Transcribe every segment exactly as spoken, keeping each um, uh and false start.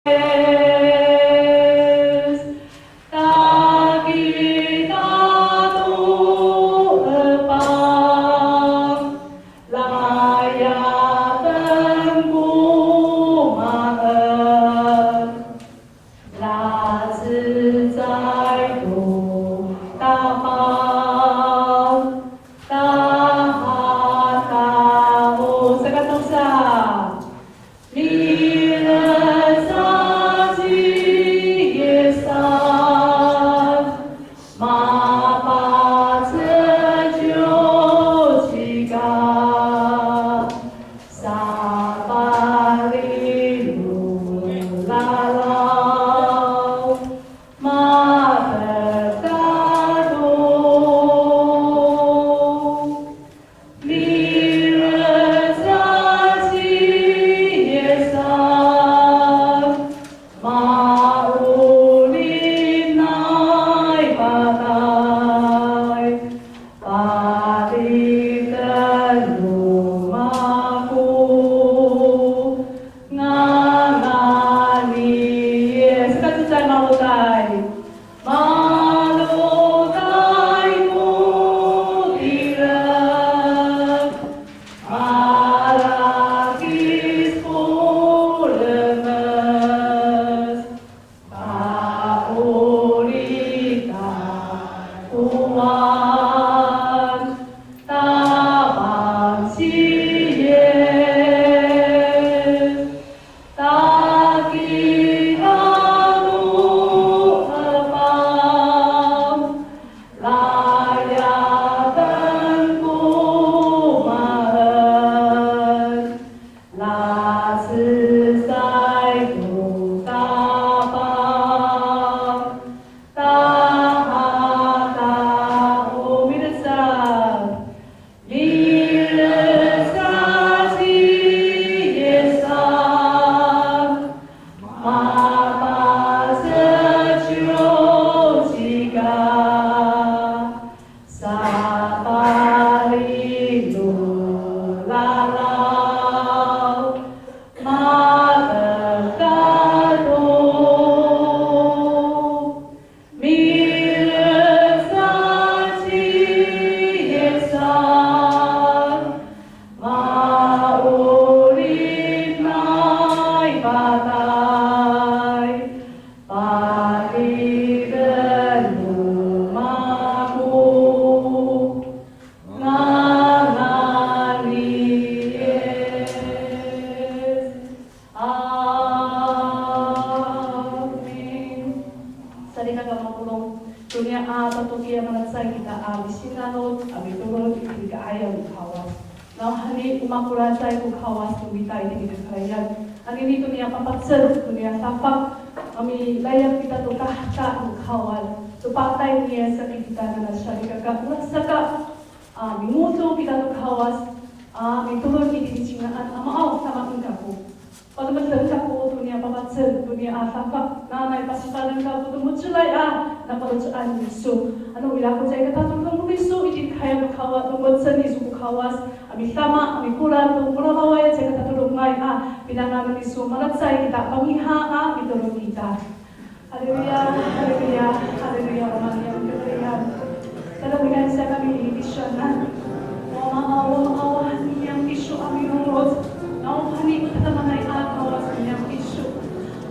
Takita to epang, layapen ko ma'en, Salikaka mapolong, toniya a tatoki a malacecay kita a misinanot a mitolon i tini ka'ayaw no Kawas. Nawhani o makoraday ko Kawas no mita i tini kakarayan. Anini toniya papacel, toniya tafak, a milayap kita to tahta no Kawas. To patay niya saki kita nana salikaka, orasaka, a, mingodo kita to Kawas, a, mitolon i tini cingraan a maaw, tama kako. Patemeden kako toniya papacel, toniya a tafak, nanay pasifanan kako to mo^celay a nafaloco'an iso. Ano ira ko caay ka tatodong no miso i tini ka'ayaw no Kawas, no mo^cel iso ko Kawas a midama, a mikorat to ko raraway a caay ka tatodongay a pinangan no miso, malacecay kita, pangiha a mitolon kita. Haleluya, haleluya, haleluya, Wama niyam i kakarayan. Tada mikansiya kami i tisowanan. Wama aw, Wama aw, Wama niyam i tisowan a miroros. Nawhani o tadamaanay a Kawas niyam i tisowan.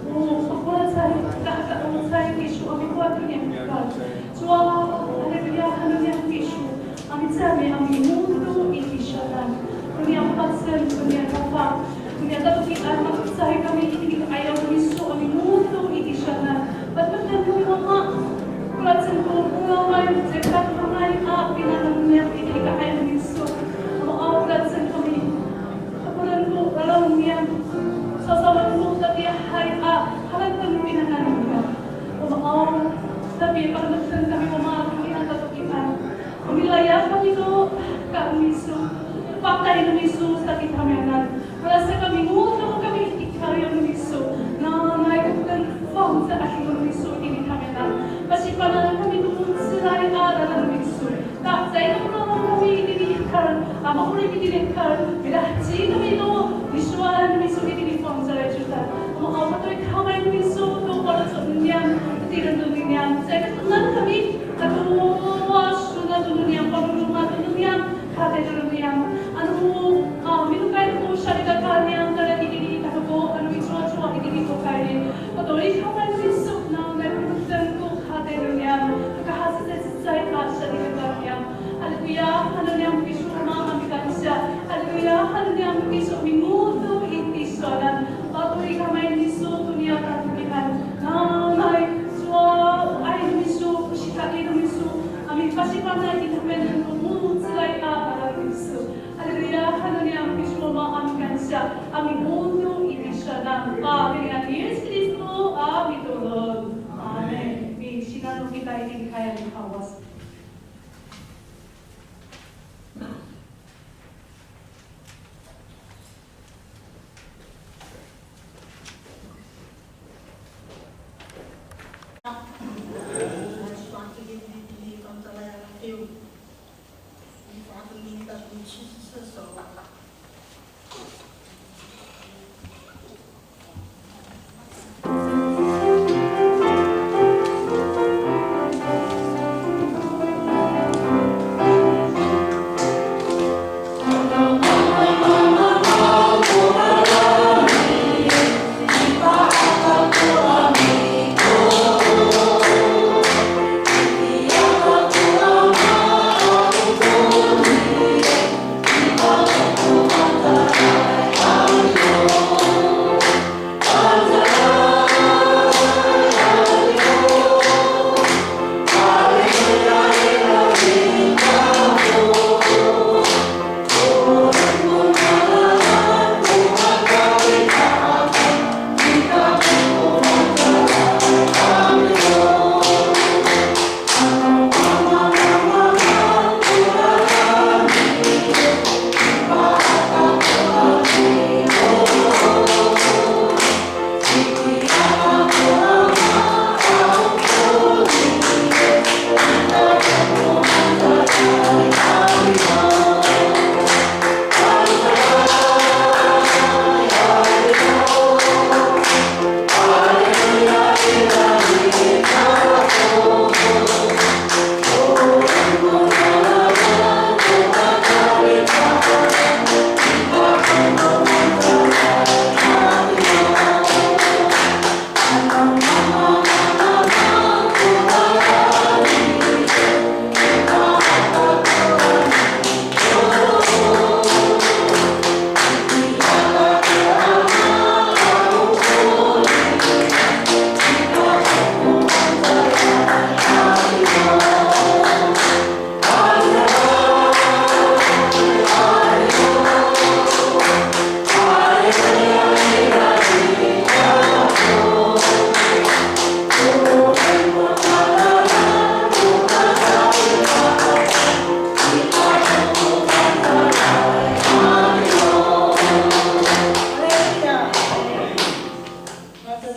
O, o koracay, ka, ka, o koracay i tisowan a mikorat niyam i kakarayan. Cowa, haleluya, haleluya, i tisowan. A micami a mingodo i tisowanan. Toniya papacel, toniya tafak, toniya tatokian, malacecay kami i tini ka'ayaw no miso a mingodo i tisowanan. Patemeden kami Wama. Koracen ko raraway, caay ka tatodongay a pinangan niyam i tini ka'ayaw no miso. Wama aw, koracen kami. Takolen ko raraw niyam. Sasawen ko tatiihay a harateng pinangan niyam. Wama aw, tapi patemeden kami Wama, toniya tatokian. Milayap kami to, ka miso, patay no miso saki tamiyanan. Orasaka mingodo kami i ka'ayaw no miso. Nanay ko kafangcalay no miso i tini tamiyanan. Pasifana'en kami to mo^celay a lalan no miso. Ta caay ka mararaway kami i tini hekal, a ma'orip i tini hekal. Milaheci kami to nisowalan no miso i tini fangcalay codad. Wama aw, patoy kami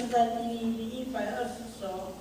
赞第一百二十首。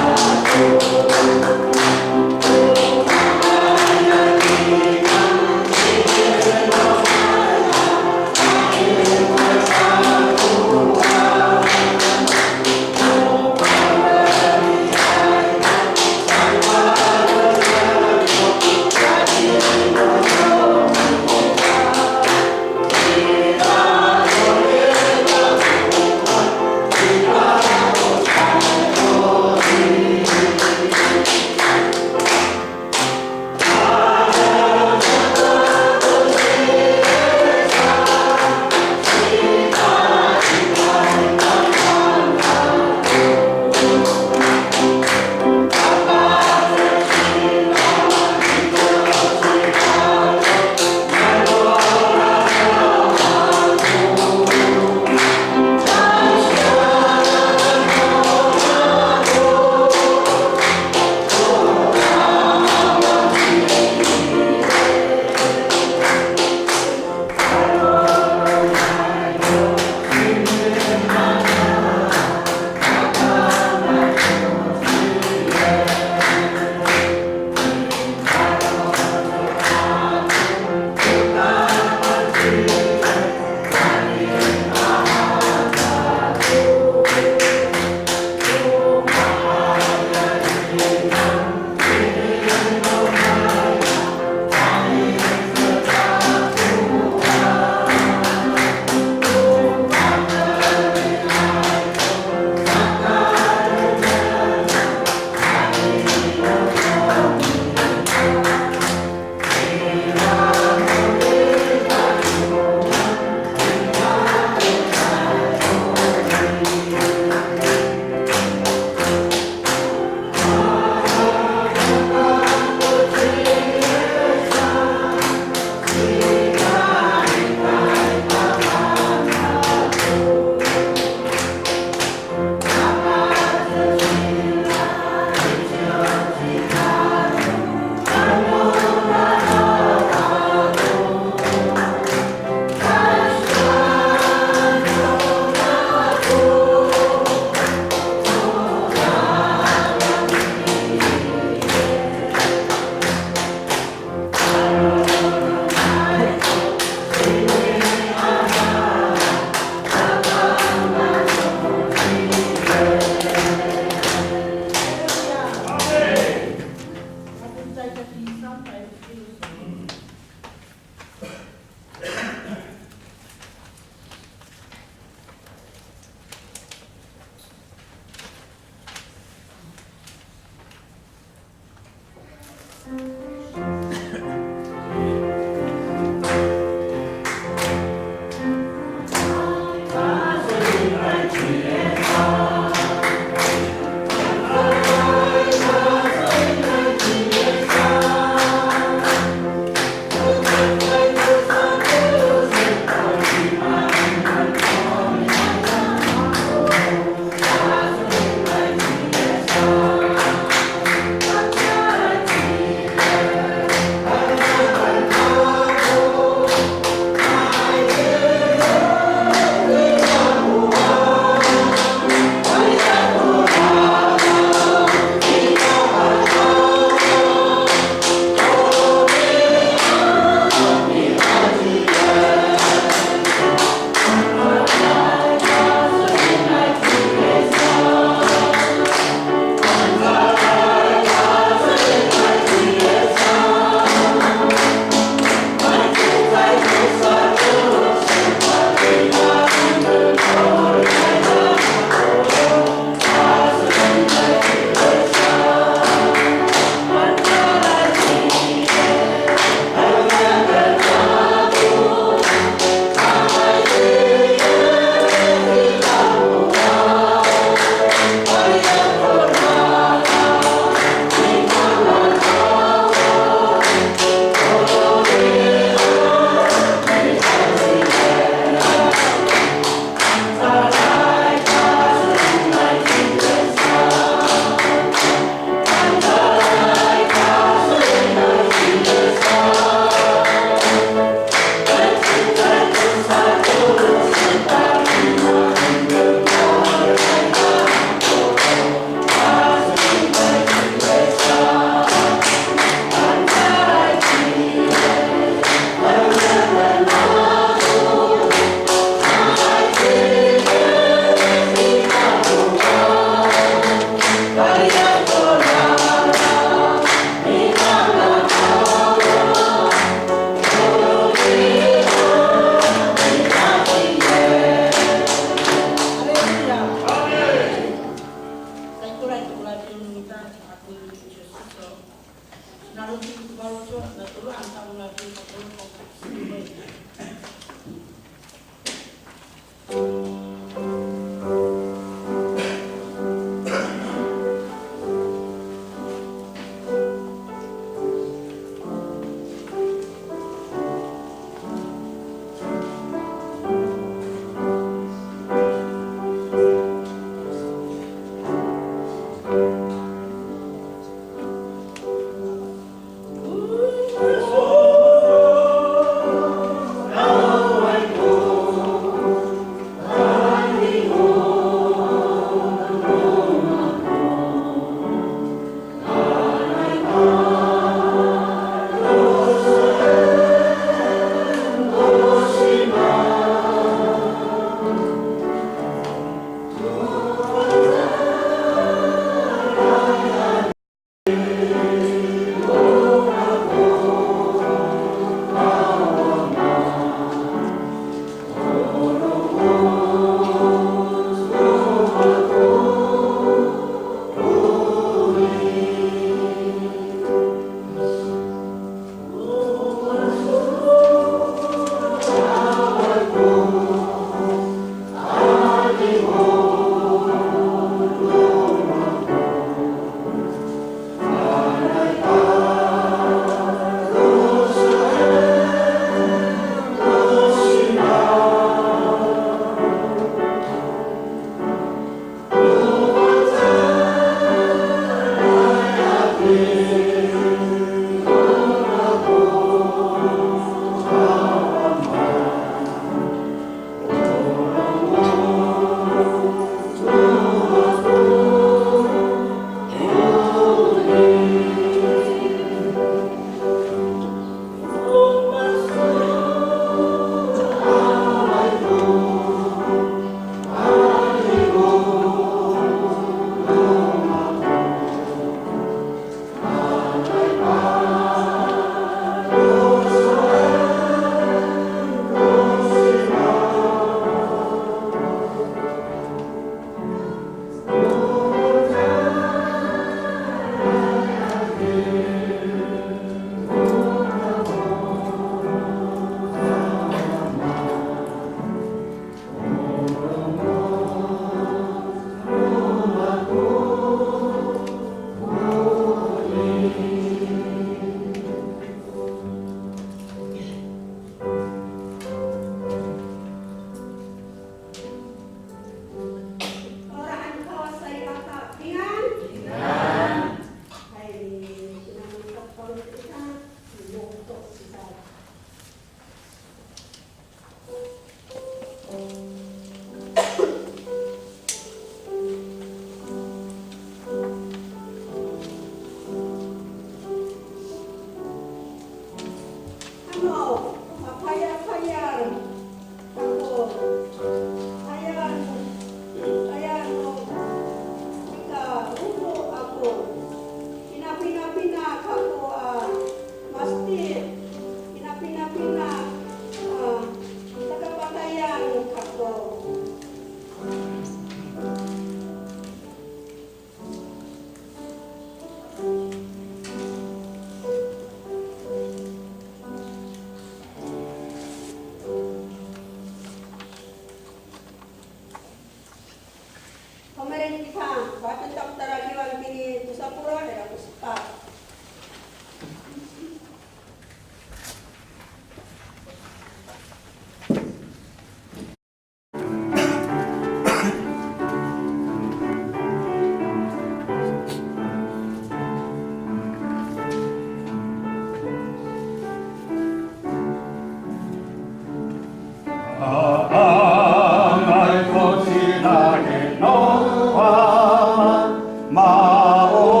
Angay ko cingra no Wama, maoray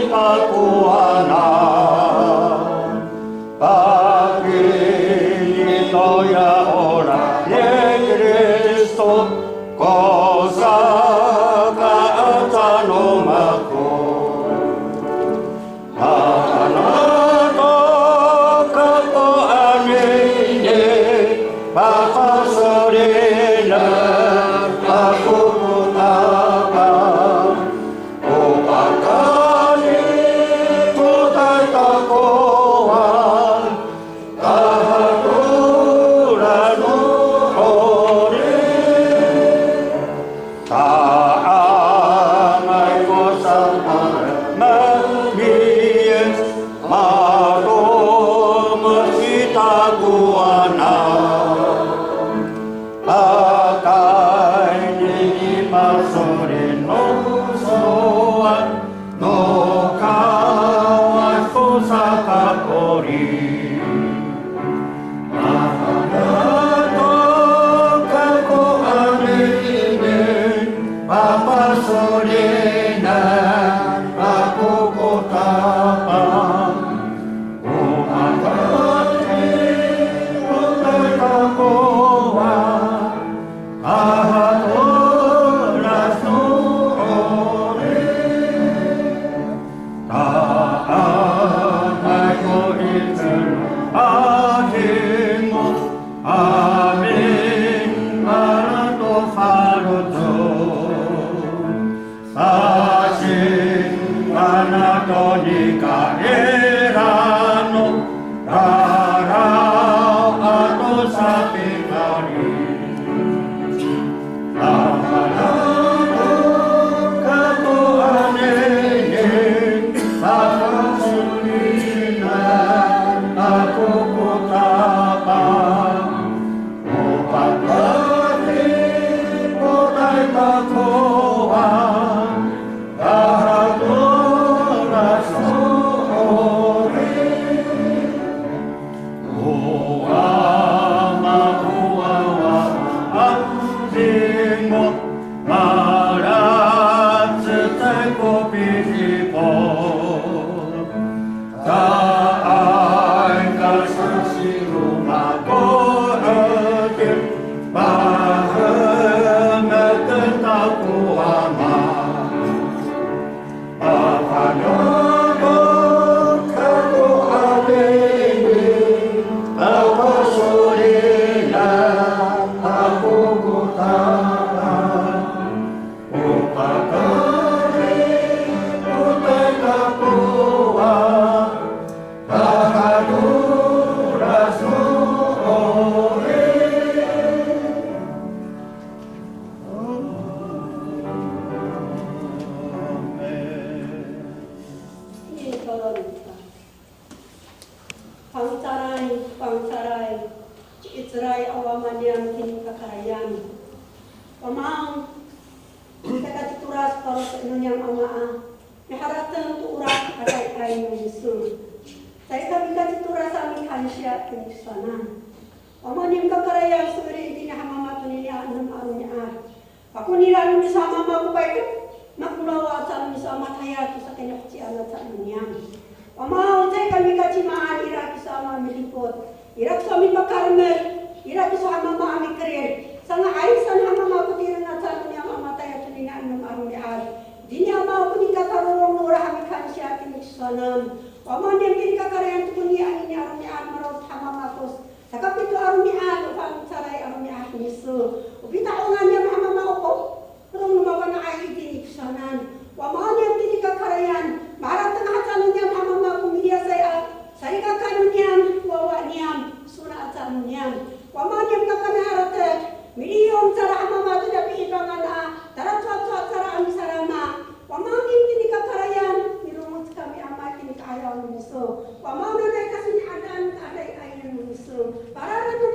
takowanan. Pakayni toya ora ni Kristo ko saka aca no mako. Ano to kako anini, pakaso'elinen ako ko Tapang. O pakayni ko tatakowan, tahatolas no 'orip. Ta'angay ko samaan, mamiye matomes i takowanan. Pakayni i paso'elin no sowal no Kawas ko saka'orip. Ano to kako anini, papaso'elinen ako ko Tapang. O pakayni ko tatakowan, tahatolas no 'orip. Ta'angay ko icel no adingo, amin mala to faloco'. Sasingkana to nikaira no raraw ato sapikali. Tamana to kako anini, pakaso'elinen ako ko Tapang. O pakayni ko tatakowan, tahatolas no 'orip. O Ama, o wawa, a adingo, malacecay ko pisipo. Caay ka sasiroma ko 'edil, pahemeken ta ko Ama. Pafanokot kako anini, papaso'elinen ako ko Tapang. O pakayni ko tatakowan, tahatolas no 'orip. Amin. Fangcalay, fangcalay, ci'icelay a Wama niyam tini kakarayan. Wama, nika citolas faloco' no niyam Ama a, miharateng to olah a tayay no miso. Caay ka mikacitolas a mikansiya tini kisowanan. Wama niyam kakarayan, so'elin itini ha Mama tonini a enem a romi'ad. Ako nira no miso ha Mama ko payken, mako wawa aca no miso a matayal to sakini'hecian aca no niyam. Wama o caay ka mikacimaan ira kiso a mamidipot, ira kiso a mipakalemed, ira kiso ha Mama a mikerid. Sanga'ay saan ha Mama ko tireng aca no niyam a matayal tonini a enem a romi'ad. Itini Ama, ako nika tarorong no olah a mikansiya tini kisowanan. Wama niyam tini kakarayan to koni anini a romi'ad, mara'od ha Mama ko sakapito a romi'ad, o fangcalay a romi'ad no miso. O pita'ongan niyam ha Mama o polong no mafana'ay itini kisowanan. Wama niyam tini kakarayan, maharateng haca no niyam ha Mama ko miliyasay a salikaka no niyam, wawa niyam, sona aca no niyam. Wama niyam kakana harateng, miliyong cangra ha Mama to niya pi'ipangan a talacowacowa cangra a misalama. Wama niyam tini kakarayan, milongoc kami Ama itini ka'ayaw no miso. Wama o nanay kasini'adaan, ka'adayay no miso. Parara no,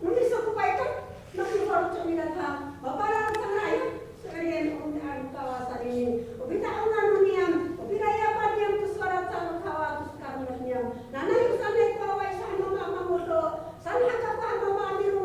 no miso ko payken, no mifaloco' nira ta, mapalal cangra ya. So'elin o mi'ad no Kawas anini, o pita'ongan no niyam, o pilayapan niyam to sowal aca no Kawas, to sakalemed niyam. Nanay o sanay ko awaay sa ha Mama a mangodo, saan haka ko ha Mama a miro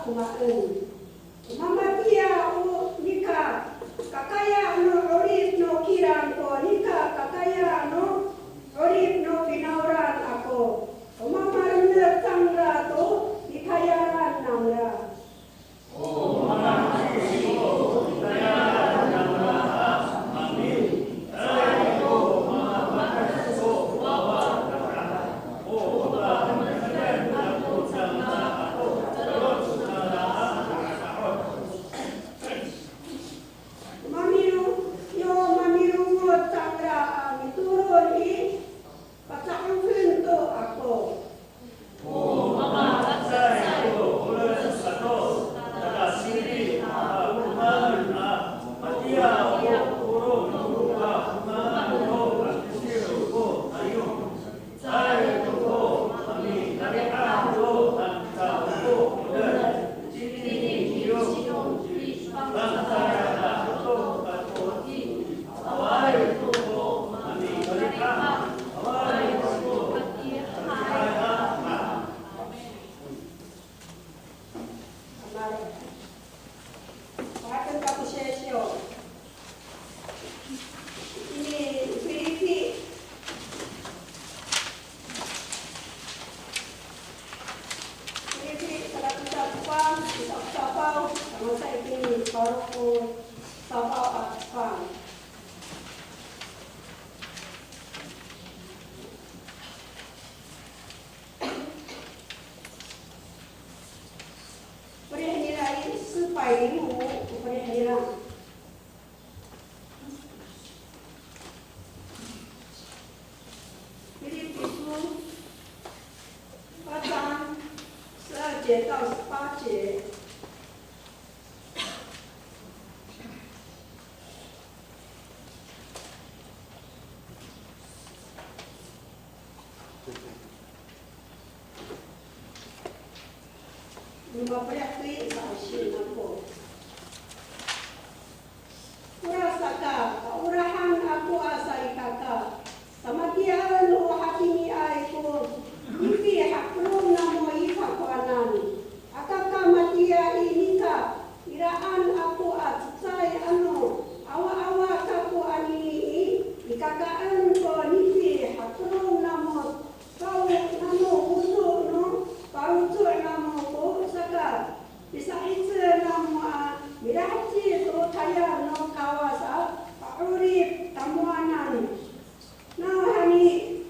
komaen. O mamatiya o nika kakaya no 'orip no kilang ko nika kakaya no 'orip no finawlan ako. O mamaremed cangra to pitayalan nangra. Mamiro, yo mamirongod cangra a mitolon i, paca'ofen to ako. Ini Filipi, Filipi saka safang, saka safang, tangasa itini falo ko safaw a cefang. Perih nira i, 四百零五, perih nira. Filipi书八章十二节到十八节。 Mapaliyah to i, sa'osi nako. Orasaka, kaolahan ako a salikaka, samatiyaen o hatiniay ko nipihakelong namo i takowanan. Aka ka matiya i nika, iraan ako a cecay ano awaawa kako anini i, ikakaen ko nipihakelong namo, kao nano hoso no faloco' namo ko saka pisa'icel namo a milaheci to tayal no Kawas a pa'orip tamowanan. Nawhani,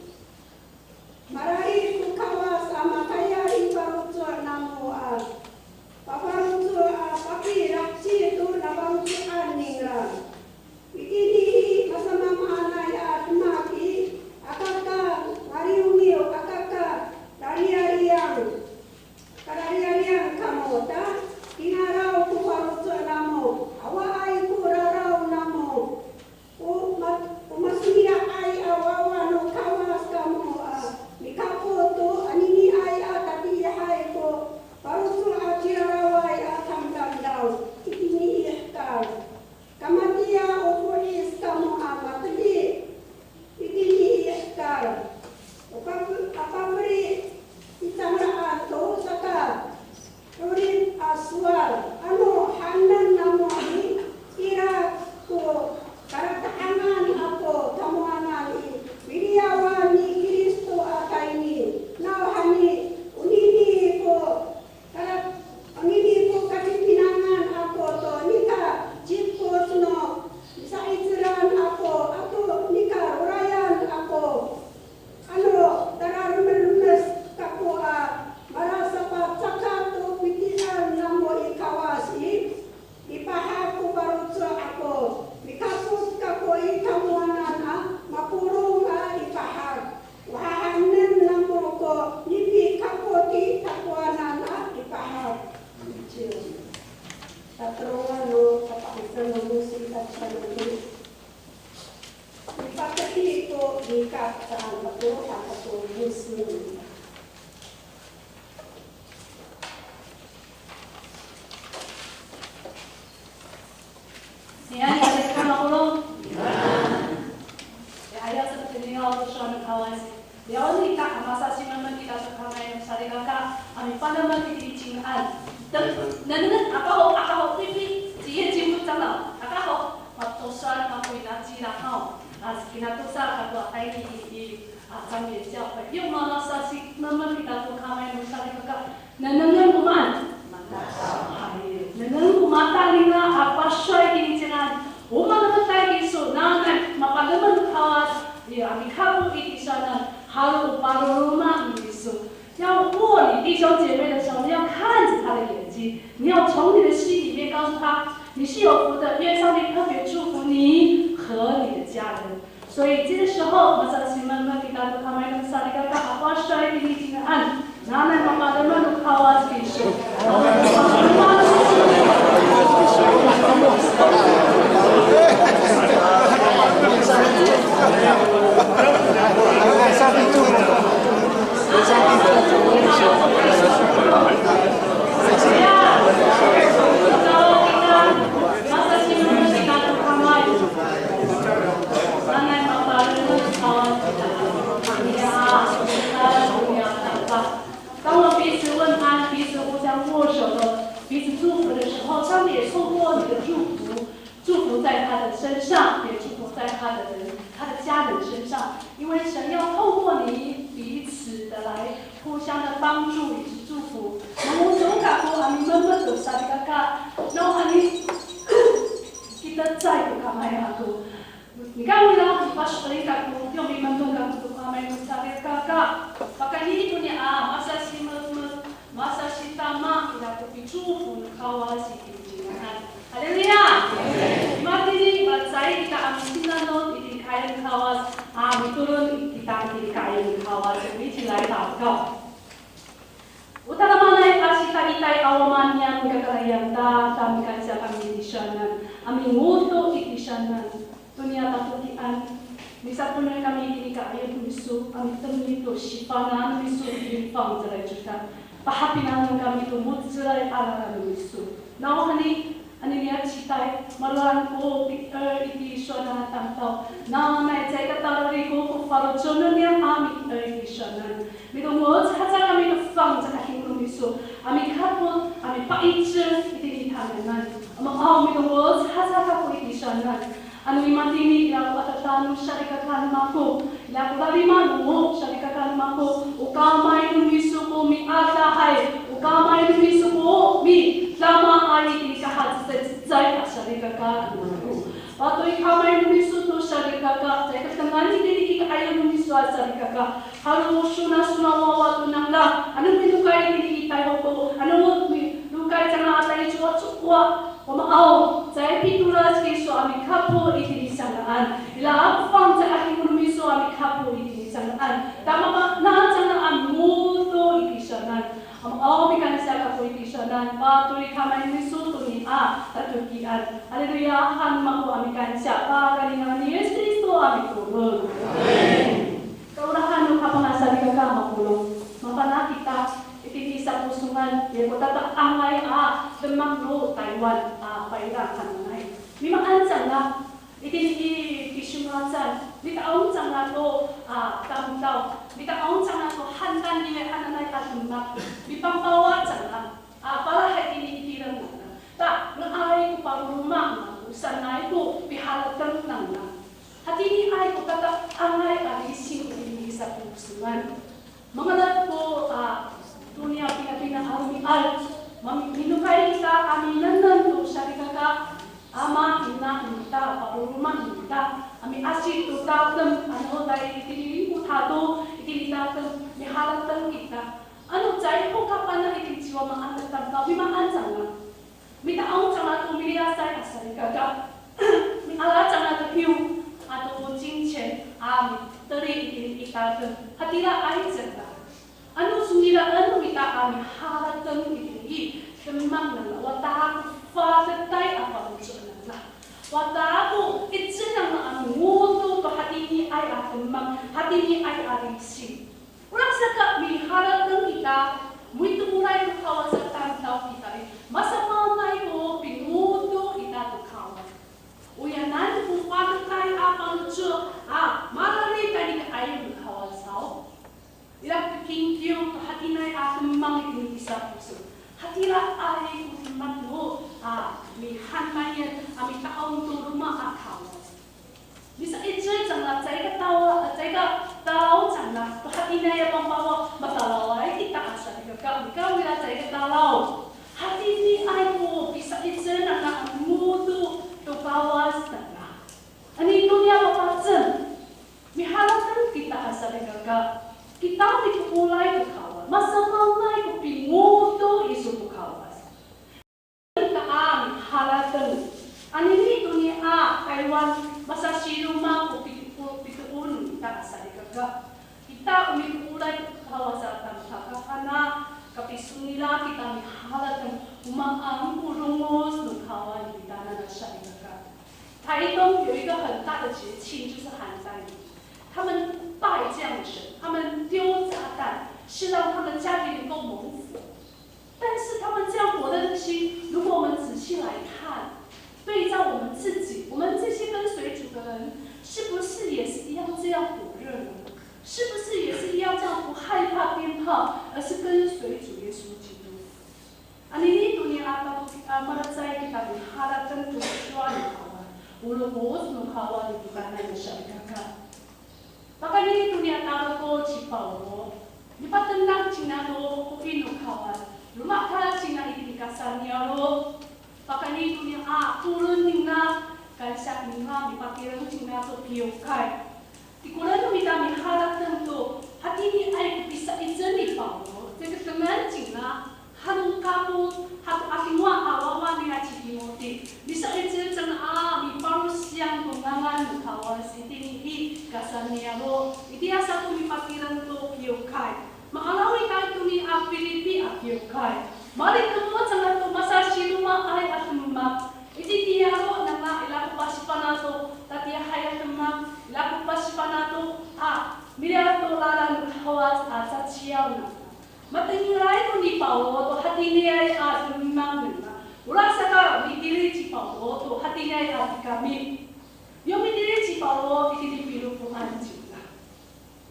mararid ko Kawas a matayal i faloco' namo a pafaloco' a papilaheci to nafaloco'an ningra. Itini i masamaamaanay a demak i, aka ka ngariwngiw, aka ka rariyariyang, karariyariyang kamo ta, kingaraw ko faloco' namo, awaay ko raraw namo. O ma-, o masongila'ay a wawa no Kawas kamo a mikapot to aniniay a tatiihay ko faloco' a ciraraway a tamdamdaw itini i hekal. Kamatiya o fo'is kamo a mateli itini i hekal. O paf-, a pafeli i cangraan to saka 'orip a sowal, ano haenen namo i, ira ko karata'angan ako tamowanan i, miliyawan ni Kristo a tayni, nawhani, onini ko kara-, onini ko katipinangan ako to nika cipoc no misa'icelan ako ato nika rorayan ako. Ano tararemesremes kako a malasapacakat to piti'er namo i Kawas i, mipahak ko faloco' ako, mikapot kako i tamowanan a mapolong a mipahak. O hahaenen namo ko nipikapot i tamowanan a mipahak. Tatolongan no kapa'icel no Mosi i tacowanan i. Mipakedi ko nikak saan, pato, pato, musun. Niyani, adi ko makolong. Ya, aya sa to niyaro' to sowal no Kawas. Liyawen ita a masasinemen kita to kamay no salikaka a mipanamen itini i cingraan. Ita Nengneng ako ho, ako ho, pipi, 几月几日 长老, ako ho, matosa, matosa, 那几啦吼, a, kinatosa, kako, ay, i, i, a, 长老教会, yo, mala sasi, nengneng kita to kamay no salikaka, nengnengen ko maan. Ay, nengnengen ko maan, talinga, a, pasowal kini cingraan. O maan no matosa kiso, nanay, mapalemed no Kawas, ya, a mikapot i tisowanan, halo o paroroma kiso. 要握你弟兄姐妹的手，你要看着他的眼睛，你要从你的心里面告诉他，你是有福的，愿上帝特别祝福你和你的家人。所以这个时候，我们再请慢慢地打开他们的萨利嘎嘎，好好说一点点平安。 Nanay mapalemed no Kawas kiso. Tama 当我们彼此问安、彼此互相握手的、彼此祝福的时候，上帝也透过你的祝福，祝福在他的身上，也祝福在他的人、他的家人身上。因为神要透过你彼此的来互相的帮助以及祝福。Namo soka ko a mimemed to salikaka, no a mi, kita cay to kamay ako. Nika wira, pasowal kako, yo mimemed kako to kamay no salikaka. Pakayni to niya, masasimemed, masasitama, ira ko pitupo no Kawas i cingraan. Haleluya! Matini, macay kita a misinanom i tikaen Kawas, a mitolon kita i tikaen Kawas, 我们一起来祷告。 O tadamaanay a sitaitay a Wama niyam i kakarayan ta, ta mikansiya kami i tisowanan, a mingodo i tisowanan, to niya tatokian, misaponen kami i ka'ayaw no miso, a mitengil to sifana'an no miso i fangcalay codad, pahapinangen kami to mo^celay a lalan no miso. Nawhani, anini a citay, malowalan ko pi'er i tisowanan a tamdaw. Nanay caay ka talali ko, ko faloco' no niyam a mi'er i tisowanan. Mitongoc haca kami to fangcalay a himo no miso a mikapot, a mipa'icel itini i tamiyanan. Ama aw, mitongoc haca kako i tisowanan. Ano i matini ira ko adada no salikaka no mako, ira ko lalima no salikaka no mako, o kamay no miso ko miadahay, o kamay no miso ko midamaay itini kahacecay a salikaka no mako. Pato i kamay no miso to salikaka, caay ka tengilan itini i ka'ayaw no miso a salikaka. Halo sona, sona wawa to nangra, ano minokay itini i tayhoko, ano minokay cangra a taycowacowa. Wama aw, caay pitolas kiso a mikapot itini sanga'an. Ira ko fangcalay a himo no miso a mikapot itini sanga'an. Ta mafana' cangra a ngodo i tisowanan. Ama aw, mikansiya kako i tisowanan, pato i kamay no miso to niya tatokian. Haleluya, han mako a mikansiya, pakayni ngangan ni Yis Kristo a mitolon. Amin. Kaolahan no kapanga salikaka mapolong. Mafana' kita, itini i Saposongan, ya ko tata'angay a demak no Taywan, a, payrang hananay. Mimaan cangra, itini i Pisongacan, mita'ong cangra to, a, tamdaw, mita'ong cangra to han tan iwe hananay a demak, mipangpawa cangra, a, palahay itini i tireng nangra. Ta, nga'ay ko paroroma, o sanay ko piharateng nangra. Hatiniay ko tata'angay a lising itini i Saposongan. Mangalef ko, a, toniya pinapina a romi'ad, mami-, minokay kita a minengneng to salikaka, ama, ina, ita, paroroma ita, a miasip to tatem, ano, ta itini i lingkod hato, itini tatem, miharateng kita. Ano caay ho kapana itini ciwa maan a tamdaw, mimaan cangra. Mita'ong cangra to miliyasay a salikaka. Miala cangra to hiyo ato 金钱 a miteli itini i tatem. Hatiraay cangra. Ano songila'en no mita a miharateng itini i demak nangra, wata ko fa'edetay a faloco' nangra. Wata ko 'icel nangra a ngodo to hatiniay a demak, hatiniay a lising. Orasaka miharateng kita, mito'eray to Kawas a tamdaw kita i, masamaanay ko pingodo ita to Kawas. Oyanan ko fa'edetay a faloco' a mararid tayni ka'ayaw no Kawas haw. Ira ko kingkiw to hatiniay a demak itini i Saposongan. Hatiraay Masasiroma ko pito, pitoor no mita a salikaka. Kita o mitooray to Kawas a tamdaw, kafana' kapisongila kita miharateng o maan ko longoc no Kawas no mita a salikaka. 台东有一个很大的节庆，就是寒单节。他们拜这样的神，他们丢炸弹，是让他们家庭能够蒙福。但是他们这样火热的心，如果我们仔细来看，对照我们自己，我们这些跟随主的人，是不是也是一样这样火热呢？是不是也是一样这样不害怕鞭炮，而是跟随主耶稣基督？Anini to nia a, a, malacecay kita miharateng to sowal no Kawas, o longoc no Kawas i titaanan no salikaka. Pakayni to nia tadako ci Pawlo, nipatenak cingra to kokoy no Kawas, lomahekal cingra itini kasa'niyaro'. Pakayni to nia a tolon ningra, kansiya ningra, nipatireng cingra to kiwkay. Tikolen no mita miharateng to hatiniay ko pisa'icel ni Pawlo, teketengen cingra, halo kapot, hato a tingowa a wawa nira ci Timoti. Misa'icel cangra a mipalosiyang to ngangan no Kawas itini i kasa'niyaro'. Itiya sato mipatireng to kiwkay. Ma'araw ita itini a Pilipi a kiwkay. Malitemoh cangra to masasiromaay a demak. Itini i niyaro' nangra ira ko pasifana' to tatiihay a demak, ira ko pasifana' to a miliyar to lalan no Kawas a caciyaw nangra. Matengilay to ni Pawlo to hatiniay a demak nangra. Orasaka mitilid ci Pawlo to hatiniay a tikami. Yo mitilid ci Pawlo itini pilofoan cingra.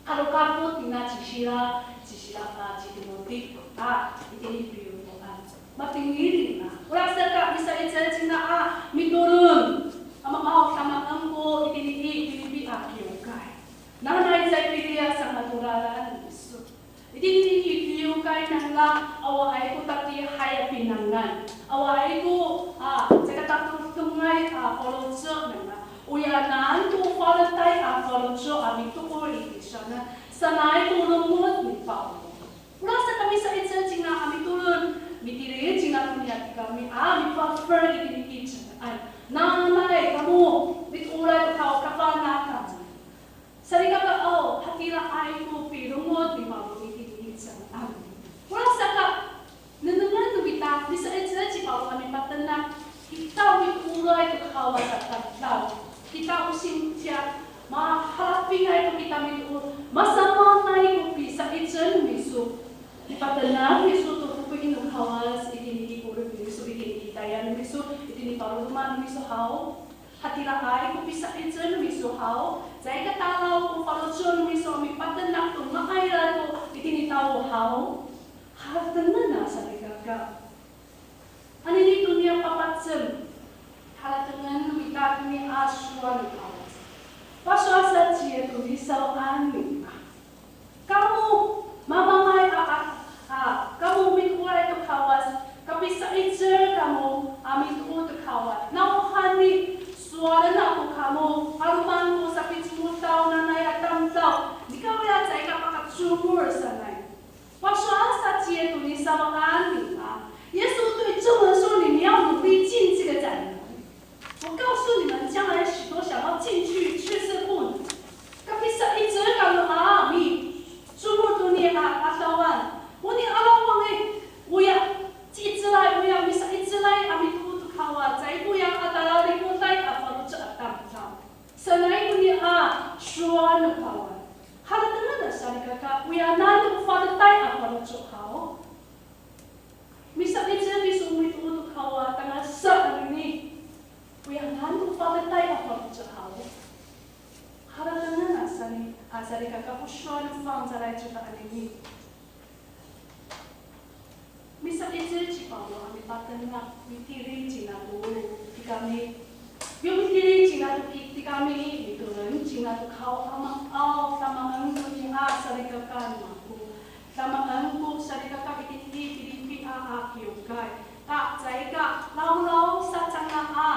Halo kapot ningra ci Sila, ci Sila, a, ci Timoti, a, itini pilofoan. Matengil ningra. Orasaka misa'icel cingra a mitolon. A, ma'araw tamaen ko itini i Pilipi a kiwkay. Nanay caay piliyas a matolalan iso. Itini i kiwkay nangra awaay ko tatiihay a pinangan. Awaay ko, a, caay ka tatodongay a faloco' nangra. Oyanan ko faletay a faloco' a mitokor i tisowanan, sanay ko longoc ni Pawlo. Orasaka misa'icel cingra a mitolon, mitilid cingra to niya tikami a mipafel itini i cangraan. Nanay kamo mitooray to Kawas, kafana' kamo. Salikaka aw, hatiraay ko pilongoc ni Pawlo itini i cangraan. Orasaka, nengnengen no mita, misa'icel ci Pawlo a mipatenak, kita o mitooray to Kawas a tamdaw. Kita o singciya, mahalafingay to kita mitoor, masamaanay ko pisa'icel no miso. Mipatenak miso to kokoy no Kawas itini i 'orip no miso, itini i tayal no miso, itini i paroroma no miso haw. Hatiraay ko pisa'icel no miso haw, caay katalaw ko faloco' no miso a mipatenak to nga'ayay to itini taw haw. Haratengen a salikaka. Anini to niya papacem. Haratengen no mita to niya a sowal no Kawas. Pasowal sa ciya to nisawaan no mita. Kamo, mamangay a, a, a, kamo mitooray to Kawas, kapisa'icel kamo a mitoor to Kawas. Nawhani, sowalen ako kamo, 'aloman ko sapicomotaw nanay a tamdaw, nikawrira caay ka pakacomod sanay. Pasowal sa ciya to nisawaan nira. 耶稣对众人说，你们要努力进这个窄门。 我告诉你们，将来许多想要进去，却是不能。Kapisa'icel kamo a micomod to niya a 'adaway. O niya 'adaway i, oya, ci'icelay, oya, misa'icelay a mitoor to Kawas, caay ko ya a talalikoday a faloco' a tamdaw. Sanay ko niya a sowal no Kawas. Haratengen a salikaka, oyanan ko faletay a faloco' haw. Misa'icel kiso mitoor to Kawas, tangasa anini. Oyanan ko faletay a faloco' haw. Haratengen a sali, a salikaka, o sowal no fangcalay codad anini. Misa'icel ci Pawlo a mipatenak, mitilid cingra to tikami. Yo mitilid cingra to ki, tikami, mitolon cingra to Kawas a ma'araw, tamaen ko niya a salikaka no mako. Tamaen ko salikaka itini i Pilipi a, a kiwkay. Ta, caay ka lawlaw sa cangra a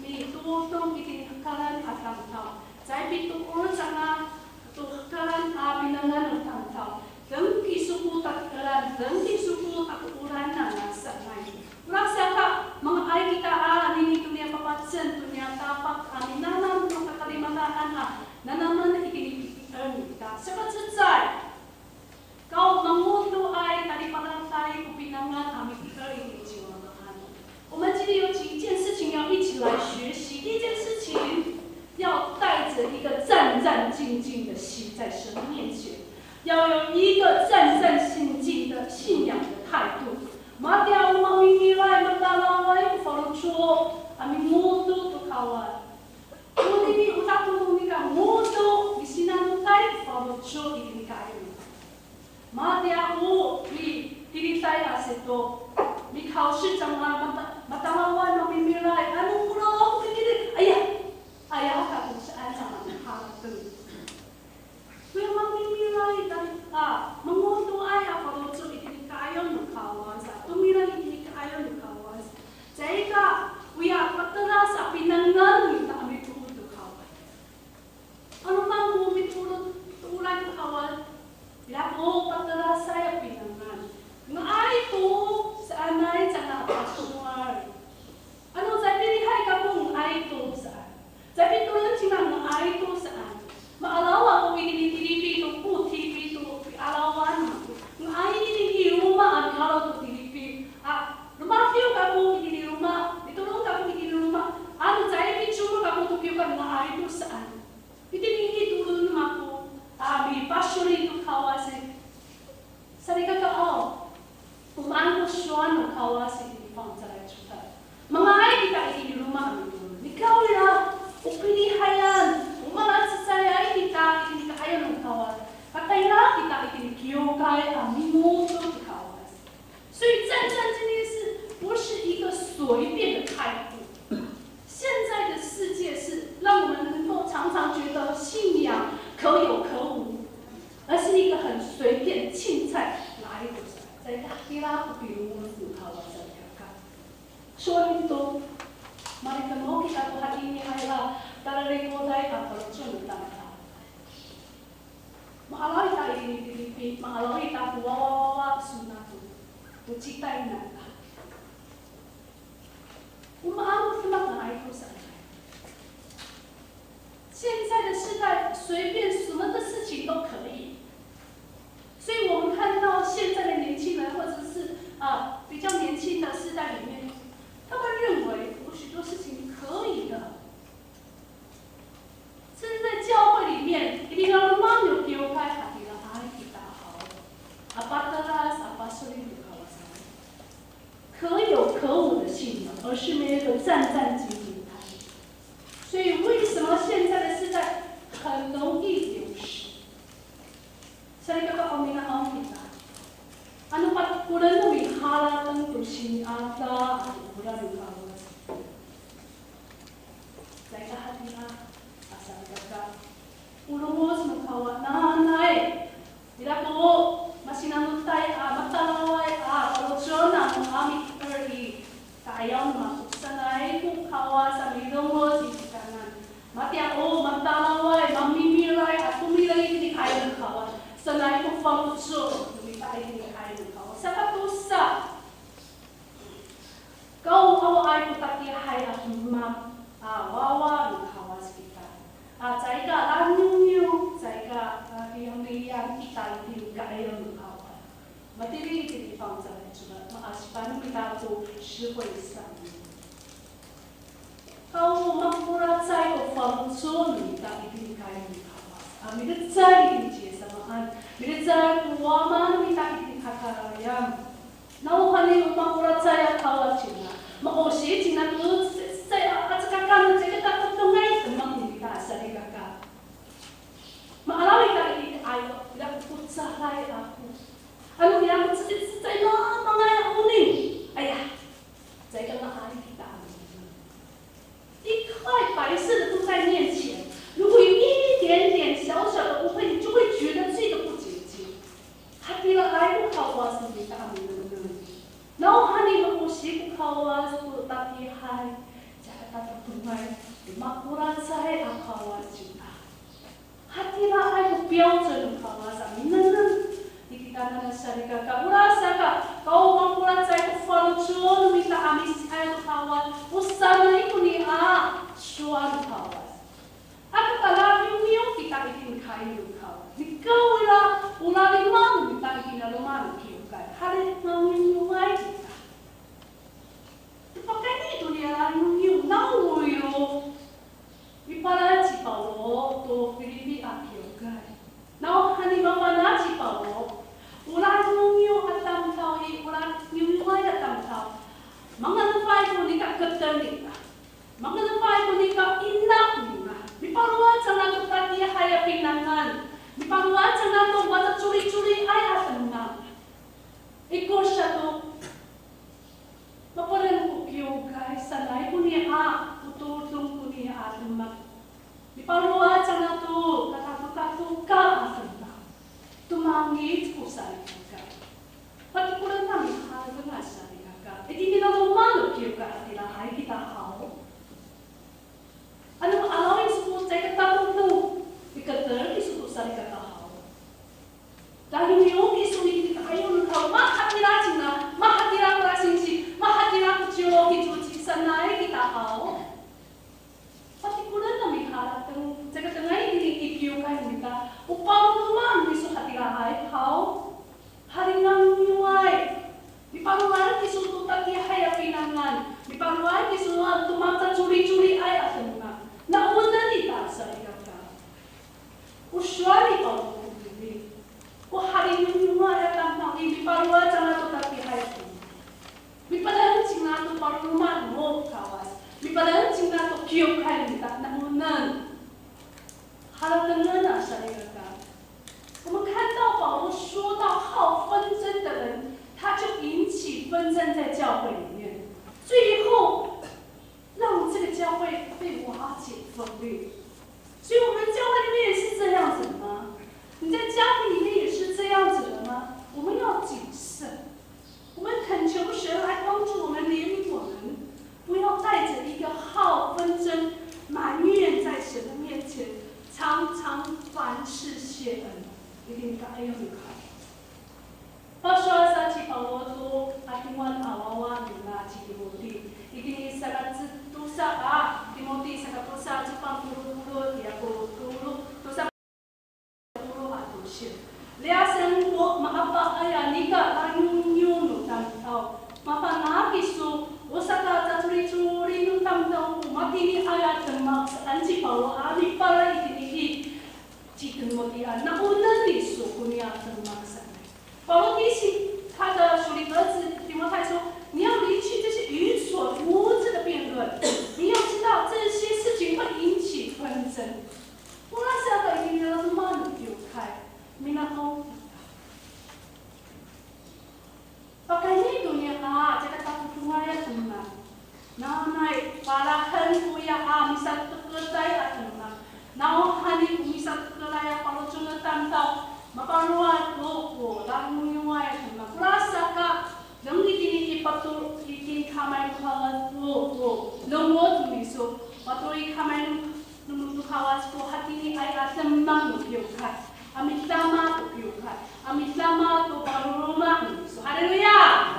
mitodong itini hekalan a tamdaw. Caay pitoor cangra to hekalan a pinangan no tamdaw. Deng kiso ko tati'eran, deng kiso ko tatooran nangra sanay. Orasaka, manga'ay kita a anini to niya papacem to niya tapak a mina 要有一个战战兢兢的信仰的态度。Matiya o mamimilay, matalaway ko faloco' a mingodo to Kawas. Onini o tatodong nika ngodo, misinanotay ko faloco' itini ka'ayaw. Matiya o mitilitay a sato, mikawsi cangra, mata, matalaway, mamimilay, ano kora ako mitilid, aya, aya kako saan cangra harateng. Koya mamimilay ta, a, mangodoay a faloco' itini ka'ayaw no Kawas, a, tomireng itini ka'ayaw no Kawas. Caay ka, oya pateras a pinangan no mita a mitoor to Kawas. Ano maan ko mitoor, mitooray to Kawas. Ira ko paterasay a pinangan. Nga'ay to saanay cangra a pasowal. Ano caay pilihay kako nga'ay to saan. Caay pitolon cingra nga'ay to saan. Ma'araw ako itini Tilipi to, o Tilipi to, pi'arawan ako. Nga'ay itini i loma' a mi'araw to Tilipi. A, romadiw kako itini loma', mitolon kako itini loma'. Ano caay picomod kako to kiwkay nga'ay to saan. Itini i tolon ako, a, mipasoelin to Kawas i. Salikaka aw, o maan ko sowal no Kawas itini fangcalay codad. Manga'ay kita itini loma' a mitolon. Nikawrira, o pilihayan, o malacecayay kita itini ka'ayaw no Kawas. Katayra kita itini kiwkay a mingodo to Kawas. 所以战战兢兢是不是一个随便的态度？现在的世界是让我们能够常常觉得信仰可有可无，而是一个很随便、轻率来的。在大希腊不比如我们主考了这个看，说你都，马里克莫给他不他给你还啦，当然你过来啊，可能做得到。 Ma'araw ita itini Tilipi, ma'araw ita ko wawawawa sona to, to citay nata. O maan ko demak nga'ay to saan. 现在的世代随便什么的事情都可以，所以我们看到现在的年轻人，或者是，呃，比较年轻的世代里面，他们认为有许多事情可以的。 甚至在教会里面，一定要慢慢有丢开，还给了阿姨打好，啊，巴德拉，啊，巴斯利，可有可无的信仰，而是没有一个战战兢兢的态度。所以为什么现在的世代很容易流失？ Salikaka, o mina'on kita. Ano patekolen no miharateng to sini'ada ato olah no Kawas. Caay ka hatira, a salikaka. O longoc no Kawas, nanay. Ira ko masinanotay a matalaway a faloco' namo a mitoor i ka'ayaw no mako sanay ko Kawas a milongoc i kitanan. Matiya o matalaway, mamimilay, a tomireng itini ka'ayaw no Kawas. Sanay ko faloco' no mita itini ka'ayaw no Kawas. Saka tosa, kawawaay ko tatiihay a demak a wawa no Kawas kita. A, caay ka langiwngiw, caay ka, a, liyangliyan kita itini ka'ayaw no Kawas. Matini itini fangcalay codad, maasipan no mita to 社会上面. Kao makoracay ko faloco' no mita itini ka'ayaw no Kawas. A, milecad itini cisamaan, milecad ko wama no mita itini kakarayan. Nawhani o makoracay a Kawas cingra, ma'osi cingra to cecay a, a cekakan, cekatotongay demak no mita salikaka. Ma'araw ita i, ay, ira ko cecay ako. Ano ira ko cecay, cecay mamangay a oning. Aya, caay ka nga'ay kita. 一块白色的布在面前，如果有一点点小小的污秽，你就会觉得罪得不洁净。Hatiraay ko Kawas no mita a minengneng. Nawhani ma'osi ko Kawas ko tatiihay, caay ka tatotongay, makoracay a Kawas cingra. Hatiraay ko 标准 no Kawas a minengneng i kitanan a salikaka. Orasaka, kao makoracay ko faloco' no mita a misi'ayaw to Kawas, o sanay ko nia sowal no Kawas. Aka ka langiwngiw kita itini ka'ayaw no Kawas. Nikawrira, o lalima no mita itini loma' no kiwkay. Halilangiwngiway kita. To pakayni to nia langiwngiw, nawhani o mipalal ci Pawlo to Filipi a kiwkay. Nawhani mafana' ci Pawlo Keter nira. Mangalefay ko nika ina nira. Mipalowad cangra to tatiihay a pinangan. Mipalowad cangra to macacoricoriay a demak. Ikor sato, maperen ko kiwkay sanay koniya, o todong koniya a demak. Mipalowad cangra to kakatokatoka a demak. Tomangic ko salikaka. Patikolen nami harateng a salikaka. Itini i laloma' no kiwkay hatiraay kita haw. Ano 'araw iso ko caay ka tatodong, miketer iso to salikaka haw. Laingay kiso i kitaay no haw, mahatira cingra, mahatira kora singsi, mahatira ko ciwlo kicoci sanay kita haw. Patikolen nami harateng, caka tengay itini i kiwkay no mita, o paloma' no miso hatiraay haw. Halingangiway. Mipalowad kiso to tatiihay a pinangan. Mipalowad kiso to macacoricoriay a demak. Na o nani ta salikaka. O sowal ni Pawlo koni, o halingangiway a tamdaw i, mipalowad cangra to tatiihay a demak. Mipalowad cingra to paloma' no Kawas. Mipalowad cingra to kiwkay no mita, na o nani. 好了，等等啊，下一个。我们看到保罗说到好纷争的人，他就引起纷争在教会里面。最后，让这个教会被瓦解分裂。所以我们教会里面也是这样子的吗？你在家庭里面也是这样子的吗？我们要谨慎。 我们恳求神来帮助我们，怜悯我们，不要带着一个好纷争、埋怨在神的面前，常常凡事谢恩。Itini i ka'ayaw no Kawas. Pasowal sa ci Pawlo to a tingoan a wawa nira ci Timoti. Itini i sakatosa a Timoti, sakatosa a cefang tolo polo' ira ko tolo, tosa Liyasen ko maapaay a nika langingyo no tamdaw. Mafana' kiso, o sakacacoricori no tamdaw ko matiniay a demak saan ci Pawlo a mipalay itini i ci Timotian. Na o nani so koniya demak saan. 保罗提醒他的属灵儿子提摩太说，你要离弃这些愚蠢无知的辩论，你要知道这些事情会引起纷争。 Orasaka itini i laloma' no kiwkay, minakaw kita. Pakayni to niya a, caka tatodongay a demak. Nanay, palahen koya a misatekeday a demak. Nawhani ko misatekeday a faloco' no tamdaw, mapalowad to ko langiway a demak. Orasaka, deng itini i pato, itini kamay no Kawas ko, ko, lomot miso, pato i kamay no no Kawas ko hatiniay a demak no kiwkay, a midama to kiwkay, a midama to paroma no miso. 哈利路亚！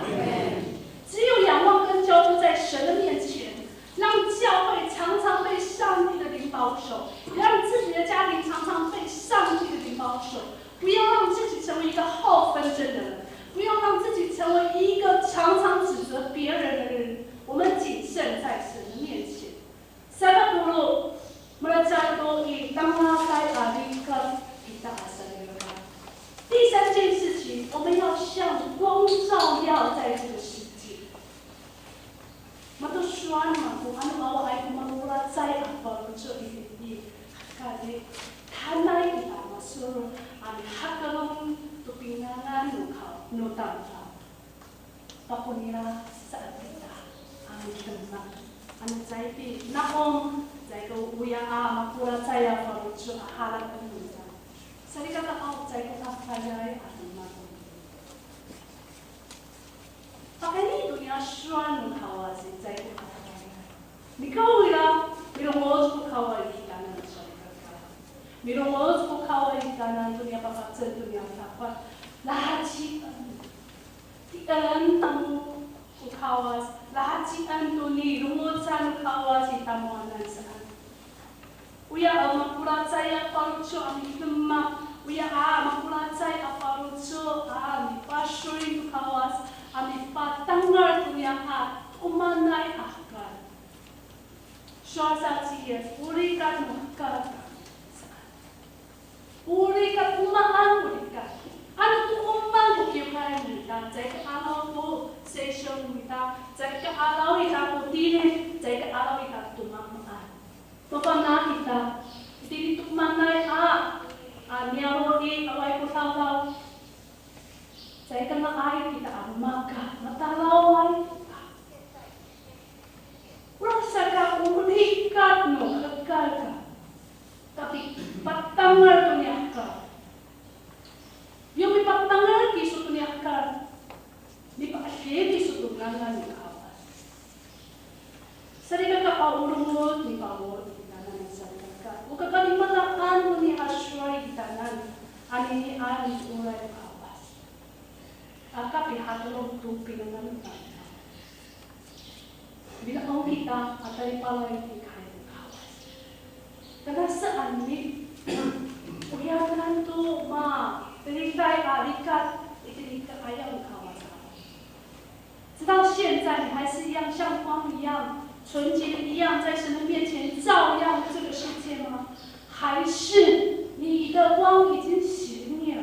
只有仰望跟交托在神的面前，让教会常常被上帝的灵保守，让自己的家庭常常被上帝的灵保守。不要让自己成为一个好纷争的人，不要让自己成为一个常常指责别人的人。我们谨慎在神的面前。 Sakatolo, malacecay to i tangasa a likat kita a salikaka. 第三件事情，我们要像光照耀在这个世界。Mato sowal mako, ano awaay ko malacecay a faloco' i, i, kani, tanay kita masoro, a mihakelong to pinangan no ka, no tamdaw. Pako nira saan kita a midemak. Ano caay pi, naom, caay ko oya a makolacay a faloco' a harateng nira. Salikakaaw, caay ko tafayay a demak. Pakayni to niya sowal no Kawas i, caay ko tafayay. Nikawrira, milongoc ko Kawas i kitanan, salikaka. Milongoc ko Kawas i kitanan to niya pafacen to niya tafay. Lahacien. Tien namo ko Kawas, lahacien to nilongocan no Kawas i tamowanan saan. Oya a makolacay a faloco' a midemak, oya a makolacay a faloco' a mipasowal to Kawas, a mipatangal to niya a to'emanay a hekal. Sowal sa ci Yis, o rikar no hekal saan. O rikar, o maan o rikar. Ano to'eman ko kiwkay no mita, caay ka'araw ko sesyon no mita, caay ka'araw ita ko tilid Ay kita a maka, matalaway kita. Orasaka o likat no hekal ka, kapipatangal to niya hekal. Yo mipatangal kiso to niya hekal, mipa'edil kiso to ngangan ni Kawas. Salikaka, o longoc ni Pawlo i kitanan, salikaka, o kakalimelaan no niya a sowal i kitanan, anini a micoray Kawas. Aka pihakelong to pinangan no Kawas. Mina'on kita a talipalay i ka'ayaw no Kawas. Tangasa saan i, oya kitanan to mateliday a likat itini i ka'ayaw no Kawas. 直到现在，你还是一样像光一样纯洁的一样，在神的面前照耀这个世界吗？还是你的光已经熄灭了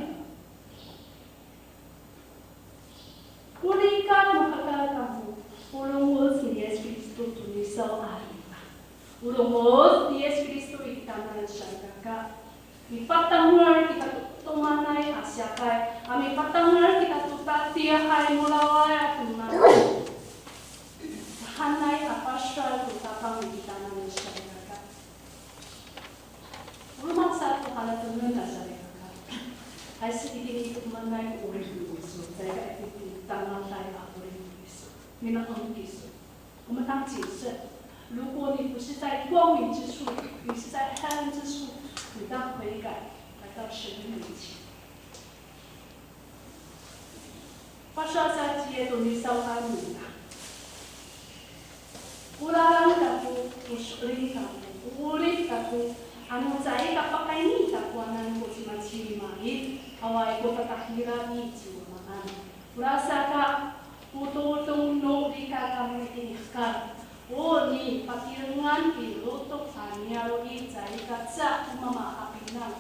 ？O likat no hekal kamo, o longoc ni Yis Kristo to nisawad. O longoc ni Yis Kristo i kitanan, salikaka, mipatangal kita to tomanay a siyakay, a mipatangal kita to tatiihay, molaway a tomanay. Mahaenay a pasowal to Tapang i kitanan, salikaka. O roma sato haratengen a salikaka, 还是一定 i tomanay ko 'orip no miso, caay ka itini i tangalay a 'orip no miso. Mina'on kiso. 我们当谨慎。如果你不是在光明之处，你是在黑暗之处，你当悔改，来到神的面前。Pasowal sa ci Yis to nisawad nira. O lalan kako, o so'elin kako, o 'orip kako, ano caay ka pakayni takowanan ko cimacima i, awaay ko tatahira i ci Wamaan. Orasaka, o todong no likat kamo itini i hekal, o nipatirengan i lotok a niyaro' i, caay kaeca ko mama a pinang.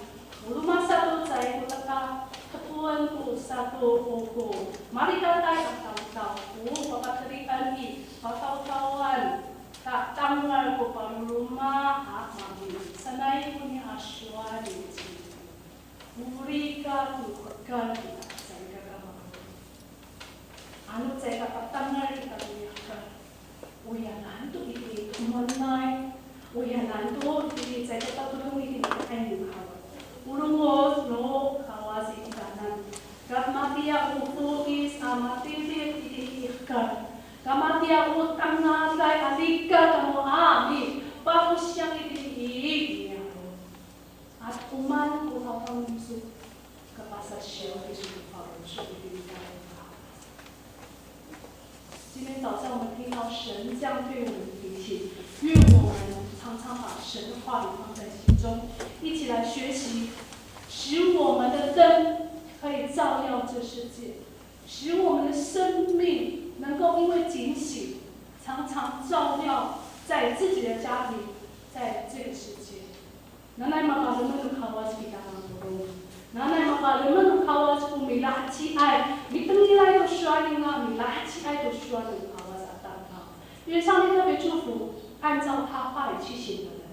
O roma sato caay ko taka, tepoen ko sato o ko marikatay a tawtaw, o papatelian i patawtawan, ta tangal ko paroroma a mami. Sanay ko niya a sowal i ci. O likat no hekal kita, salikaka mako. Ano caay ka patangal kita to niya hekal, oyanan to itini i tomanay, oyanan to itini i caay ka patodong itini i ka'ayaw no Kawas. O longoc no Kawas i kitanan. Ka matiya o fo'is a matilid itini i hekal. Ka matiya o tangalay a likat kamo a mipa'osiyang itini i niyaro'. Ano o maan ko fafang no miso, kapasasiyaw kiso to faloco' itini i ka'ayaw no Kawas. 今天早上我们听到神这样对我们提醒，愿我们常常把神的话语放在心中，一起来学习，使我们的灯可以照耀这世界，使我们的生命能够因为警醒，常常照耀在自己的家庭，在这个世界。 Nanay mapalemed no Kawas kita mapolong. Nanay mapalemed no Kawas ko milaheciay, mitengilay to sowal ningra, milaheciay to sowal no Kawas a tamdaw. 愿上帝特别祝福按照他话语去行的人，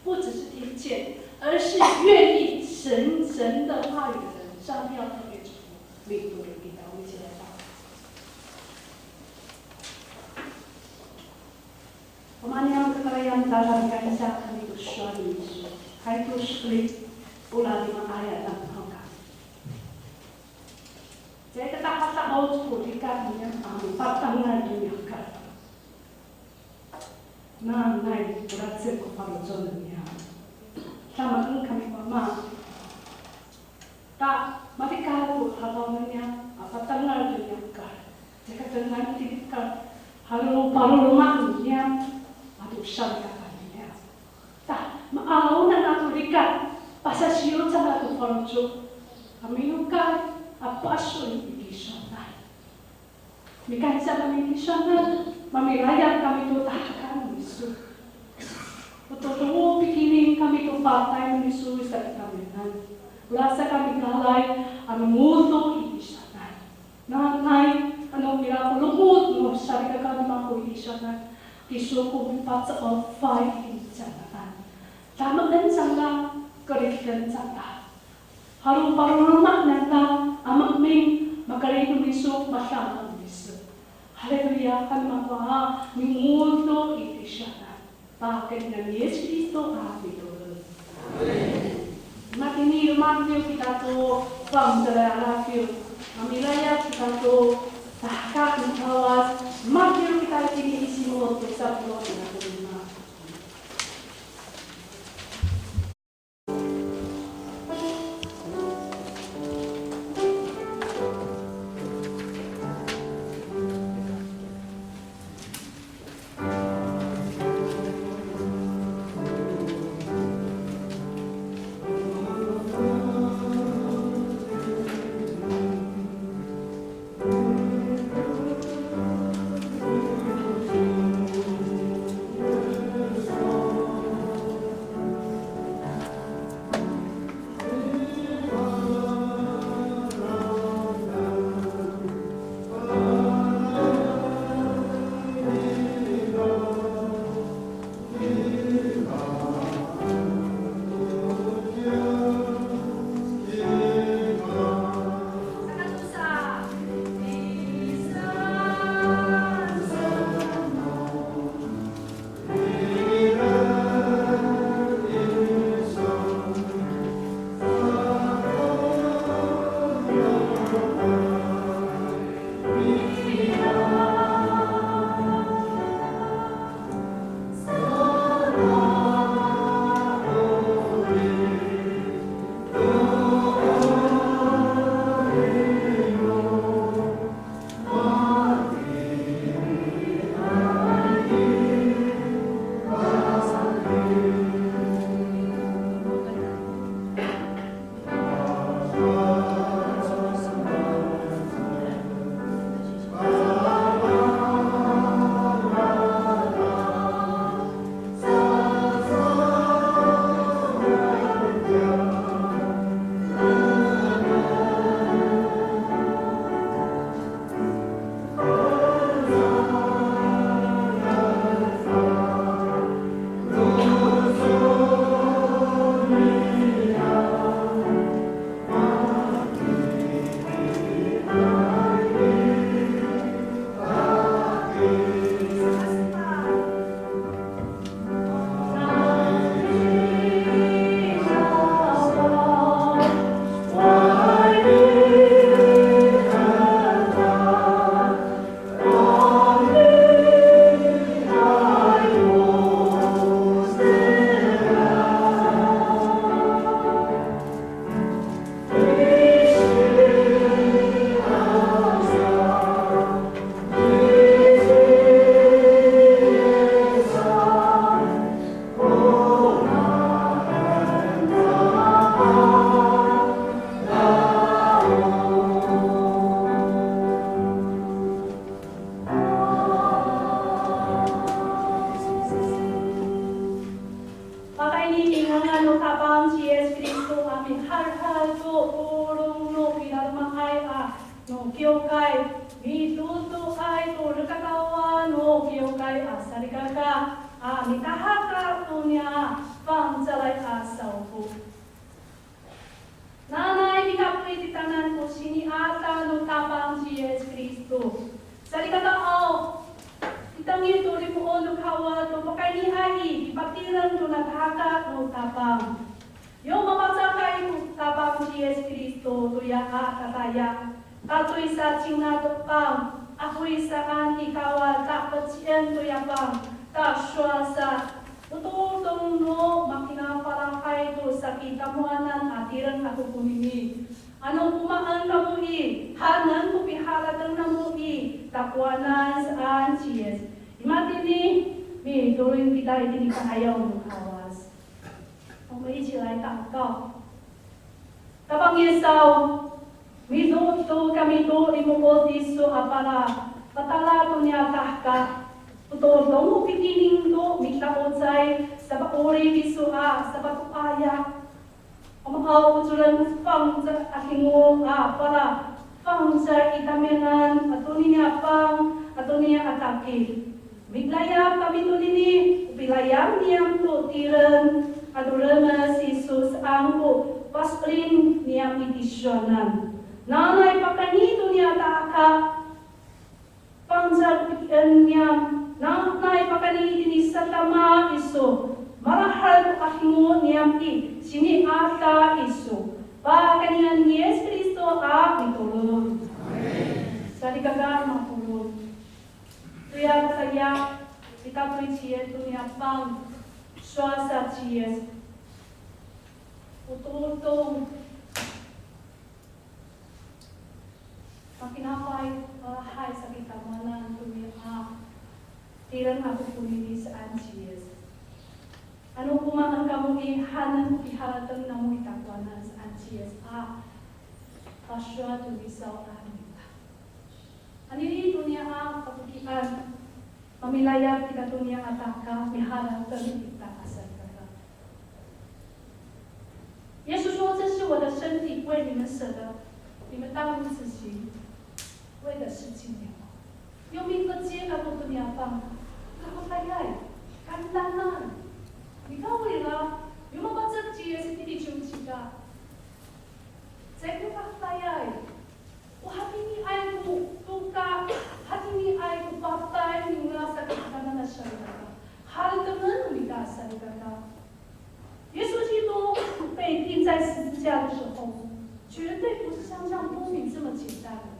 不只是听见，而是愿意神，神的话语的人。上帝要特别祝福每一个人，我们一起来祷告。 O Mama niyam kakarayan, tada mikansiya kami to sowal no miso. Hay to sowal, o lalimaay a tamdaw kami. Caay ka tahatahaw ko likat niyam a mipatangal to niya hekal. Nanay, o racen ko faloco' niyam. Damaen kami Mama. Ta, malikar ko hahaw niyam a patangal to niya hekal. Caay ka dengan itini i hekal, halo paroroma niyam ato salikaka niyam. Ta, ma'araw nira to likat, pasasiyoc cangra to faloco' a minokay a pasowal i tisowanan. Mikansiya kami tisowanan, mamilayap kami to tahakayan no miso. O to, to pikining kami to patay no miso i sakatamoyanan. Orasaka migalay a ngodo i tisowanan. Nanay, ano ira ko lomod no salikaka no mako i tisowanan, kiso ko mipaca'ofay i cangraan. Damaen cangra, keriden cangra. Halo paroroma nangra a maemin Makarido miso, masamaan miso. Haleluya, han mako a, mingodo i tisowanan. Pakayni ni Yis Kristo a mitolon. Amen. Matini, romato kita to fangcalay a radiw. Mamilayap kita to tahka no Kawas. Matini kita itini i Simot to sapolo' ira to lima. Pakayni i ngangan no Tapang ci Yis Kristo a mihalhal to polong no pinalema'ay a no kiwkay, mitotoay to lekatawa no kiwkay a salikaka a mitahaka to niya fangcalay a sawko. Nanay mikapot i titaanan ko sini'ada no Tapang ci Yis Kristo. Salikakaaw, itengil to limo'ot no Kawas to pakayniay i, pipatireng to natahaka no Tapang. Yo mapacakay ko Tapang ci Yis Kristo toya a tatayal. Tatoy sa cingra to pang, akoy saan i Kawas ta pecien toya pang, ta sowal sa, o todong no makinapalah to saki tamowanan a tireng ako konini. Ano o maan kamo i, haenen ko piharateng namo i, takowanan saan ci Yis. I matini, mitolon kita itini ka'ayaw no Kawas. 我们一起来祷告。Tapang Yis aw, mido to kami to limo'ot iso a pala, patala to niya tahka. O todong o pikining to mita'ocay, sapa'orip iso a sapatoaya. O maaw ko coren fangcal a hingo a pala, fangcal i tamiyanan ato niya pang, ato niya a takid. Milayap kami tonini, o pilayap niyam to tireng, ato remes iso saan ko paso'elin niyam i tisowanan. Nanay pakayni to niya tahka, fangcal iti'en niyam, nanay pakayni itini satama iso, marahal ko kahimo niyam i, sini'ada iso, pakaynian ni Yis Kristo a mitolon. Salikaka mapolong. Toya tatayal, mitatoy ci Yis to niya pang, sowal sa ci Yis. O totong, makinafay, malahay saki tamowanan to niya a, tireng ako konini saan ci Yis. Ano komaen kamo i, hanen ko piharateng namo i takowanan saan ci Yis a, pasowal to nisaw a nita. Anini to niya a kafokian, mamilayap kita to niya a tahka, miharateng kita a salikaka. 耶稣说：“这是我的身体，为你们舍的，你们当如此行，为的是纪念我。” Yo mifeci kako to niya pang, kakotayay, kantangan. Nikawrira ko, yo mafecek ci Yis itini ciwcika. Caay ko kakotayay. O hatiniay ko toka, hatiniay ko patay ningra saki kitanan a salikaka. Haratengen no mita a salikaka. 耶稣基督被钉在十字架的时候，绝对不是像这样剥皮这么简单的。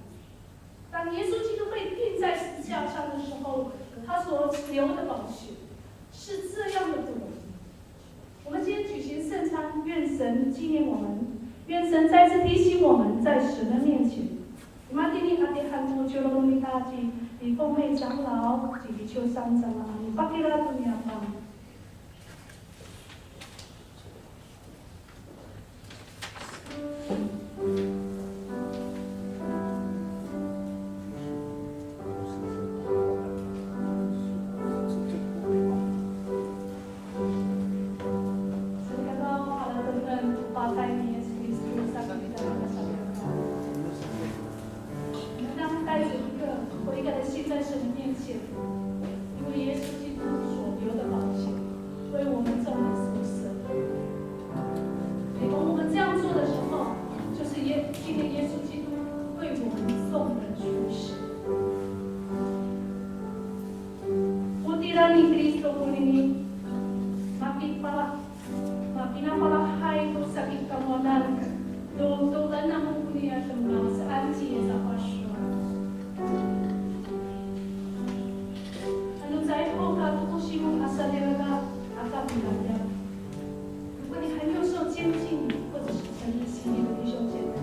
当耶稣基督被钉在十字架上的时候，他所流的宝血是这样的不容易。 我们今天举行圣餐，愿神纪念我们，愿神再次提醒我们在神的面前。Matini atihan ko ciwlo no mita ci Liponge 长老，ci Lico 长老，pakira to niya pang. Salikaka, haratengen ko patay ni Yis Kristo saki kitanan a salikaka. 我们当带着一个悔改的心在神的面前，因为耶稣基督所流的宝血为我们众人所舍。每当我们这样做的时候，就是耶，纪念耶稣基督为我们众人所舍。O tira ni Kristo konini, makipala Makinapalahay to saki tamowanan, to, to namo koniya demak saan ci Yis a pasowal. Ano caay ho ka to ko singko a salikaka, aka milayap. 如果你还没有受洁净或者是成为洗礼的弟兄姐妹，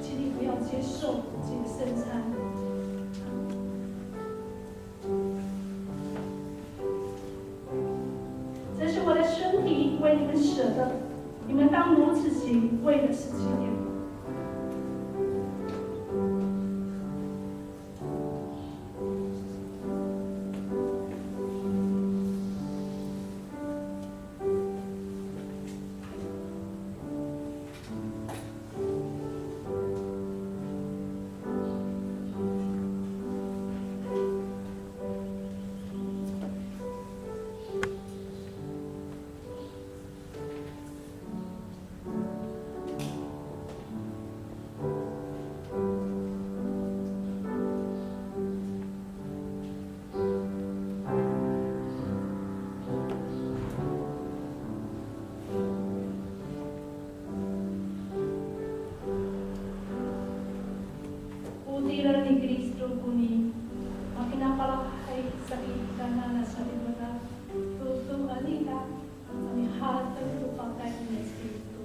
请你不要接受这个圣餐。 这是我的身体，为你们舍的，你们当如此行，为的是纪念我。 O tira ni Kristo koni, makinapalahay saki kitanan a salikaka, to, to anini, a miharateng to patay ni Kristo.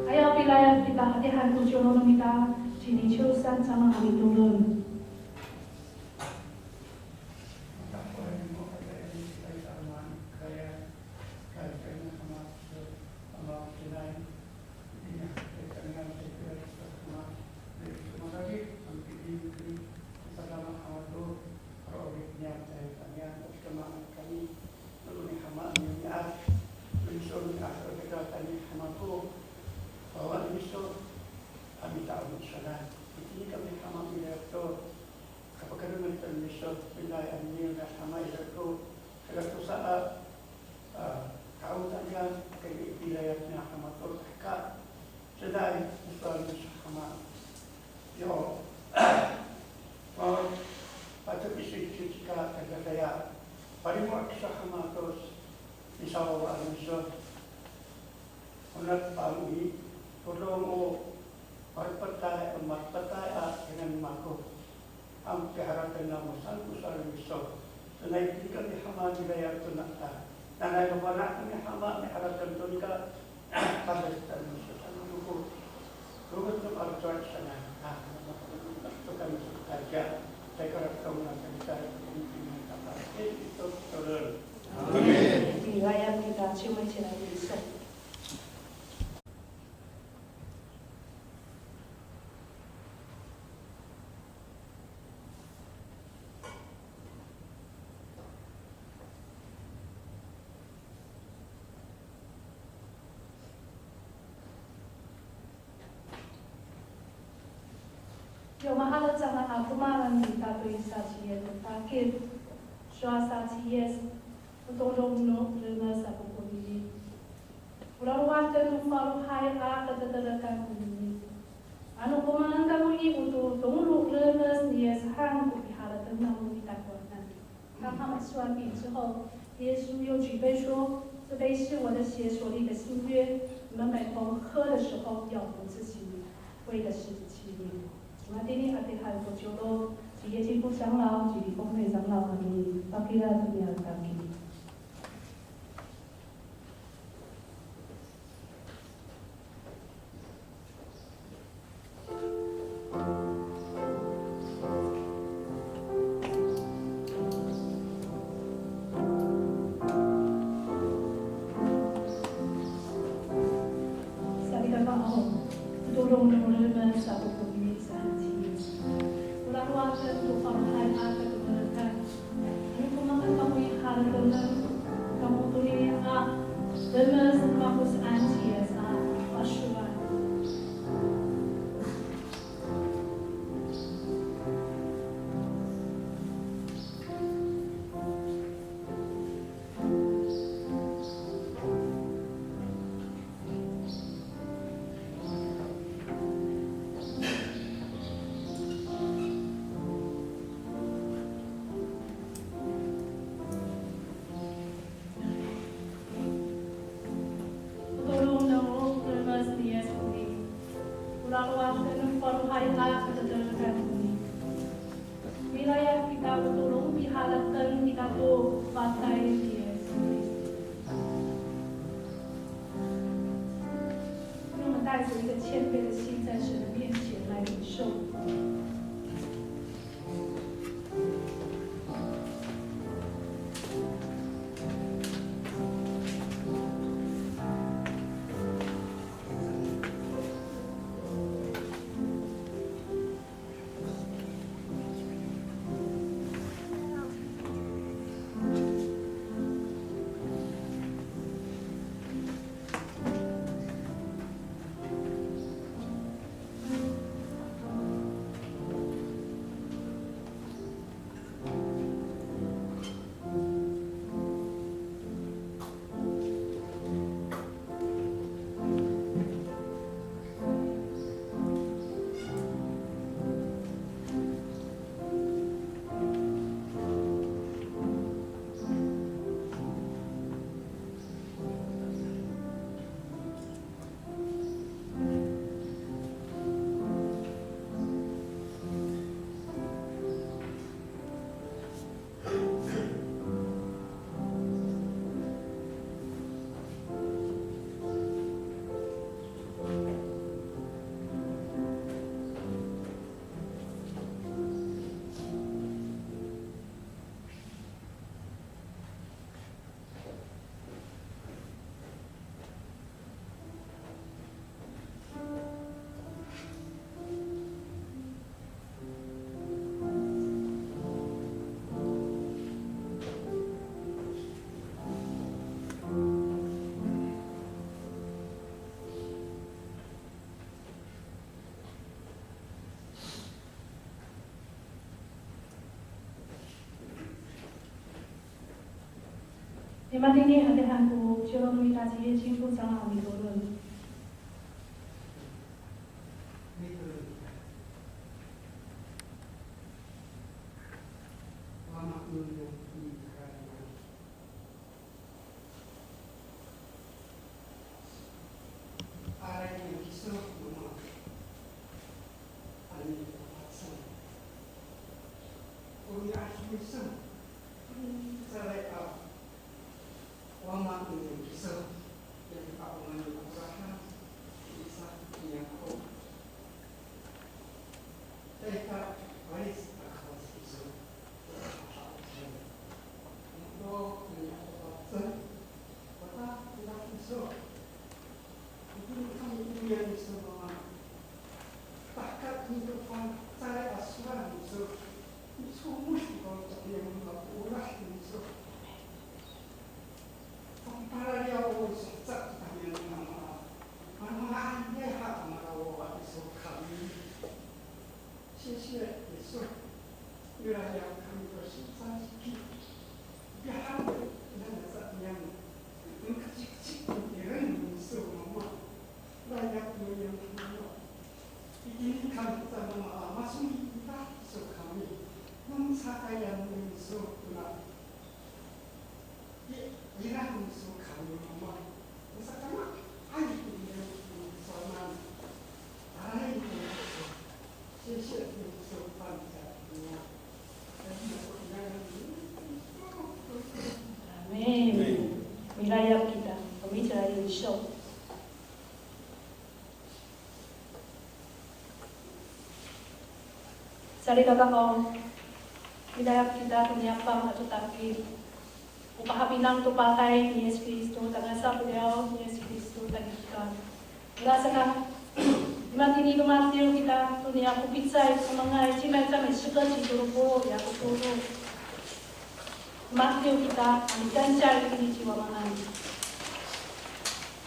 Ayaw pilayap kita, hatihan ko ciwlo no mita, ci Lico san, samaanay a mitolon. Iso a mita'ong sanay. Itini kami Hama ira to, kapakarengen to miso, pinay anini na Hama ira to, saka tosa a, a, ta'ong tayra, kay ipilayap ni Hama to, ka, sanay, iso a miso Hama. Yo, o, pato iso i cika, kadadaya, palimo'ot kiso Hama to, misawawaan iso. Ona pang i, todong o marepetay, marepetay a kinen mako. Ang piharateng namo saan ko sowal iso. Sanay, itini kami Hama, milayap to nata. Nanay mafana' kami Hama, miharateng to nika, pades tano sa saan ko. Romet no maracowac sanay. A, to kami sa kaca. Saya harap kamu nanti kita, kita, kita, kita, kita, kita, 来，让我们一起来领受。 Yo mahalecad a komaen i tatoy sa ci Yis to takid, sowal sa ci Yis, o todong no remes ako konini. O lalowad no falohay a katetelekan konini. Ano komaen kamo i, o todong no remes ni Yis han ko piharateng namo i takowanan. 当他们吃完饼之后，耶稣又举杯说：“这杯是我的血，所立的新约。你们每逢喝的时候，要如此行，为的是纪念我。” Matini a tihal ko ciwlo, ci Yeji ko 长老, ci Lipong 长老 kami, pakira to niyam kami. Salikaka aw, todong no remes ako konini saan ci Yis. O lalowad no falohay a katetelekan. Ano komaen kamo i haratengen kamo tonini a remes no mako saan ci Yis a pasowal. O todong no remes ni Yis koni, o lalowad no falohay a katetelekan koni. Milayap kita o todong piharateng kita to patay ni Yis Kristo. 让我们带着一个谦卑的心，在神的面前来领受。Matini hatihan ko ciwlo no mita ci Yecing ko sanga a mitolon.谢谢耶稣，越来越看到现在是，别喊我，那个怎样，能够去，去，别人民族嘛嘛，那也不能嘛嘛，一定看到嘛嘛，马上一大手看你，弄啥个样民族嘛。 Amin. Milayap kita, 我们一起来领受。 Salikaka, o milayap kita to niyapang ato takid. O pahapinang to patay ni Yis Kristo, tangasa ko liyaw ni Yis Kristo, tangasa. Orasaka, matini to matiw kita to niya ko picay, ko manga'ay, cimay, cimay, sika, ci, tolo polo', ya ko tolo. Matiw kita, a mikansya itini ci Wama.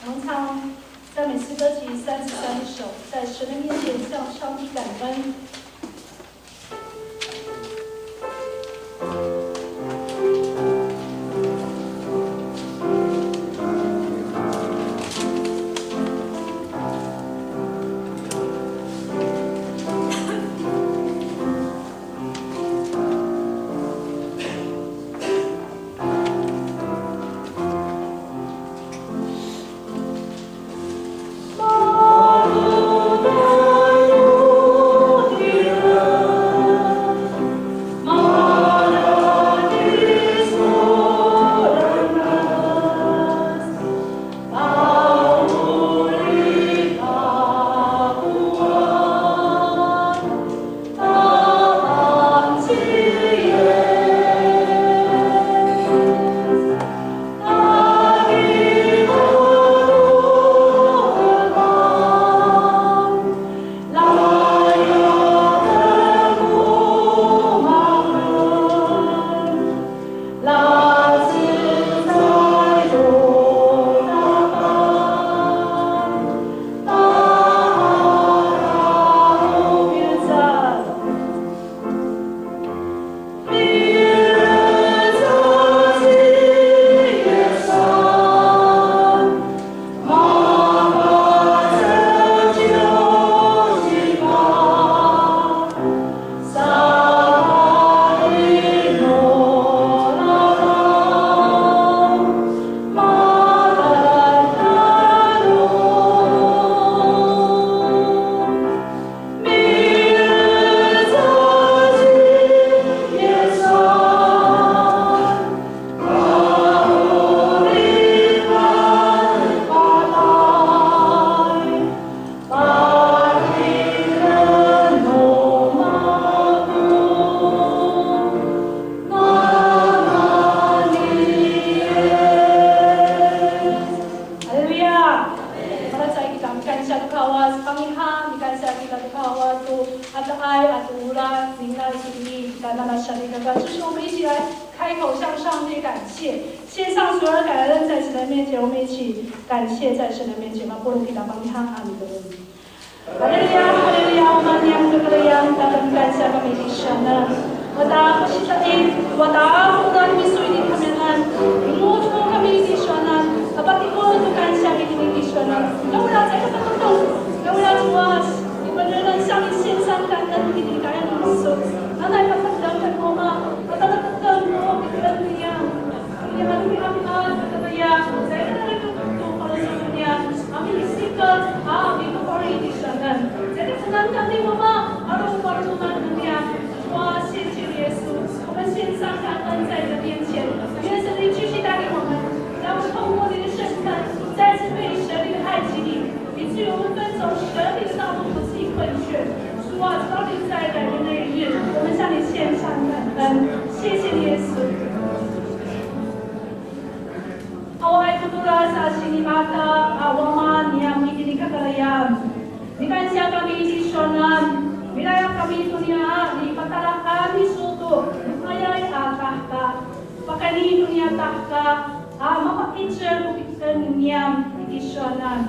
我们唱赞美诗歌集三十三首，在神的面前向上帝感恩。 Haleluya. Malacecay kita, mikansya to Kawas, pangiha, mikansya kita to Kawas, to ataay ato ora, ningra itini kita nanay salikaka, 就是我们一起来开口向上帝感谢，献上所有的感恩在神的面前，我们一起感谢在神的面前，mapolong kita, pangiha, amin. Haleluya, haleluya, o Mama niyam kakarayan, tatanggal sa kami di siya na. Wata ako si Sain, wata ako na miso ini kami nan. Imuto kami Kaen itini ka'ayaw no miso. Nanay patateken ko Ama, patateken ko piti'en niyam. Itiya kami, Ama, tatayal, caay ka nani to faloco' niyam a misiket, a miko'or i tisowanan. Caay ka sanay kami, Ama, a ro faloco' niyam. 哇，谢谢耶稣，我们献上感恩在你的面前，愿神灵继续带领我们，让我们透过你的圣餐，再次被神灵的爱激励，以至于我们奔走神灵的道路不至于困倦。主啊，主啊，你在改变的日日，我们向你献上感恩，谢谢你，耶稣。Awaay ko tolas a sinipata a Wama niyam itini kakarayan. Mikansiya kami tisowanan, milayap kami to niya a nipatalaan iso to nga'ayay a tahka. Pakayni to niya tahka a mapa'icel ko piti'en niyam i tisowanan.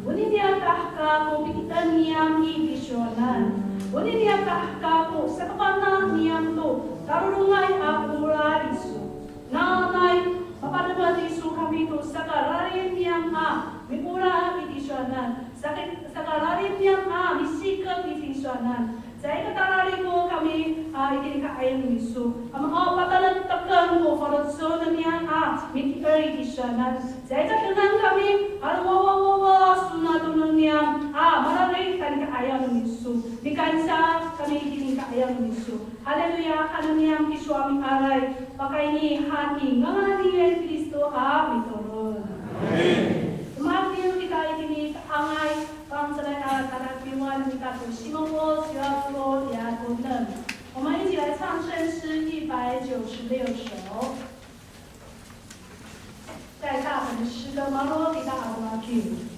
Onini a tahka ko piti'en niyam i tisowanan. Onini a tahka ko sakafana' niyam to talolongay a olah iso. Nanay, mapalemed iso kami to sakararid niyam a miolah i tisowanan, saka-, sakararid niyam a misiket i tisowanan. Caay ka talaliko kami a itini ka'ayaw no miso. Ama aw, patateken ko faloco' no niyam a miti'er i tisowanan. Caay ka tenang kami a lowawawawa sona tono niyam a mararid tayni ka'ayaw no miso. Mikansiya kami itini ka'ayaw no miso. Haleluya, haen niyam kiso a mi'aray, pakayni han i ngangan ni Yis Kristo a mitolon. Amin. Matiyo kita itini ta'angay, fangcalay a tadapiwan kita to simo'ot, siwa polo' ya tonem. 我们一起来唱圣诗一百九十六首。 在大本诗歌 Maro kita a wakin.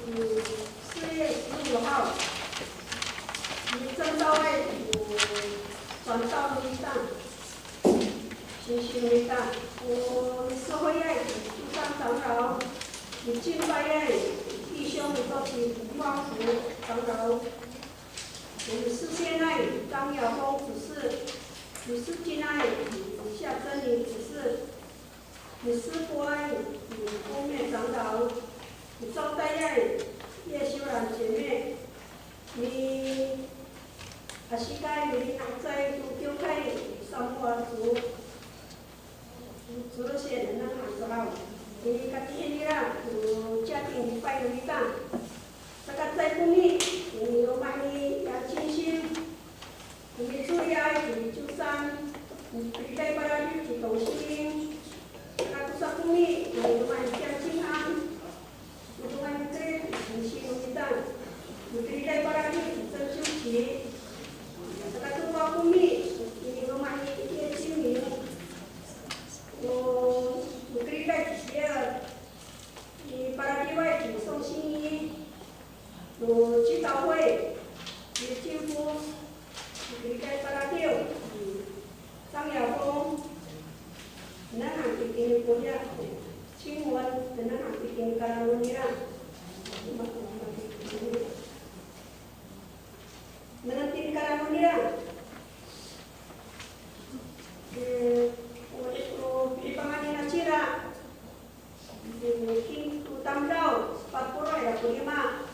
四月十五号, micandaw i, o, 转道 no mita, singsi no mita, o, misohoyay i 祝山长老, micompayay i 弟兄 mito ci 光福长老, o, misesenay i 张亚峰执事, misecenay i 夏珍妮执事, misekoay i 公面长老, micaotayay i 叶秀兰姐妹, miasikay, milinahecay to kiwkay i samoa to, to 这些人呢，还是好, i katihi nira to 家庭礼拜 no mita. Saka caay ko mi, i loma' ni 杨清新, o micoyay i 祝山, o mikeriday paradiw ci 董希英. Saka tosa ko mi, i loma' ni 江清安, o loma' ni Kay, singsi no mita, o mikeriday paradiw ci 曾秀琪. Saka tosa ko mi, i loma' ni 叶清明, o mikeriday ci Pierre, i paradiway ci 宋心怡. No 祈祷会, i 进步, i kay paradiw, i 张亚峰, nengneng han itini koya, 清文, nengneng han itini karano nira. Nengneng itini karano nira. E, o, o, pilipangan nira cira. Kin-, o tamdaw, sepat polo' ira ko lima.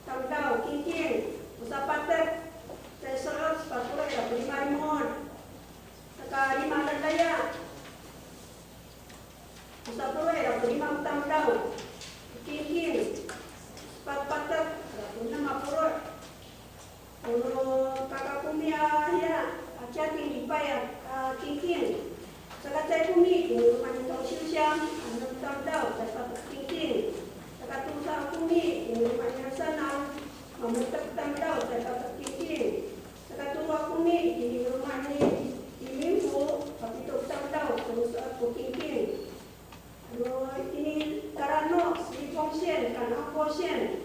Tamdaw, kingking, o sapatek, caay so'ot, sepat polo' ira ko lima limon. Saka lima dadaya, o sapolo' ira ko lima tamdaw. Kingking, sepat patek ira ko lima polo'. O no kakakomi a hiya, a, 家庭礼拜 a, a, kingking. Saka caay ko mi, i loma' ni 董秀香, a, enem tamdaw, caay patek kingking. Saka tosa ko mi, i loma' ni Hasanang, mametek tamdaw, caay patek kingking. Saka towa ko mi, i loma' ni Imingko, a, pito tamdaw, caay so'ot ko kingking. Ano itini karano, 十一奉献, 感恩奉献.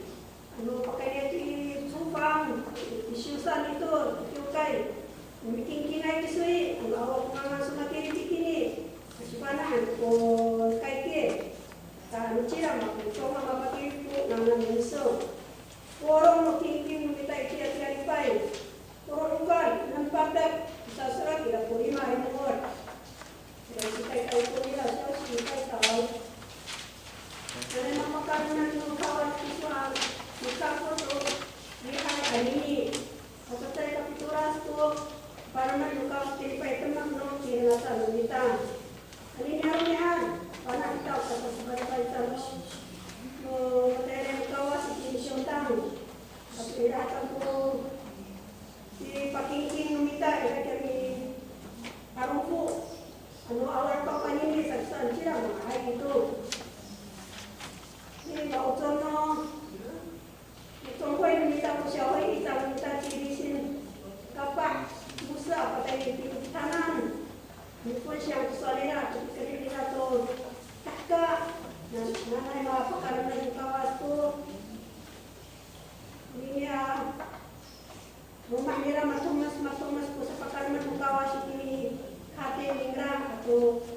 Ano pakayni i 厨房, i siwsan ito, kiwkay. Mikingkingay kiso i, ano awa ko ngangan so matilid itini, sifana'an ko kayki. Ta ano cira mako, coma mapatilid ko ngangan iso. Polong no kingking no mita i tiya tiya lipay. Polong lokal, enem patek, i saso'ot ira ko lima limon. Ira sitaytay ko nira, siya sitaytay. Nanay mapakaremed no Kawas kiso a mikapot to lihay anini. Ato caay kapitolas to paremed no Kawas tilipay demak no kinasa no mita. Anini a romi'ad, fana' kita o kasasebalibali sa no, no tayra no Kawas itini Siyontang. Ato ira hakan ko pipakingking no mita, ira kami a rongko. Ano awa to panini, saksaan cira manga'ay to. Ni, ma'ocor no, ni 总会 no mita ko 小会议长 no mita ci Lisin Kapah, 牧师 a patayni i titaanan. Ni 分享 ko sowal nira, pikerid nira to tahka, na, nanay mapakaremed no Kawas to. Nini a loma' nira matomes, matomes ko sapakaremed no Kawas itini kati ningra ato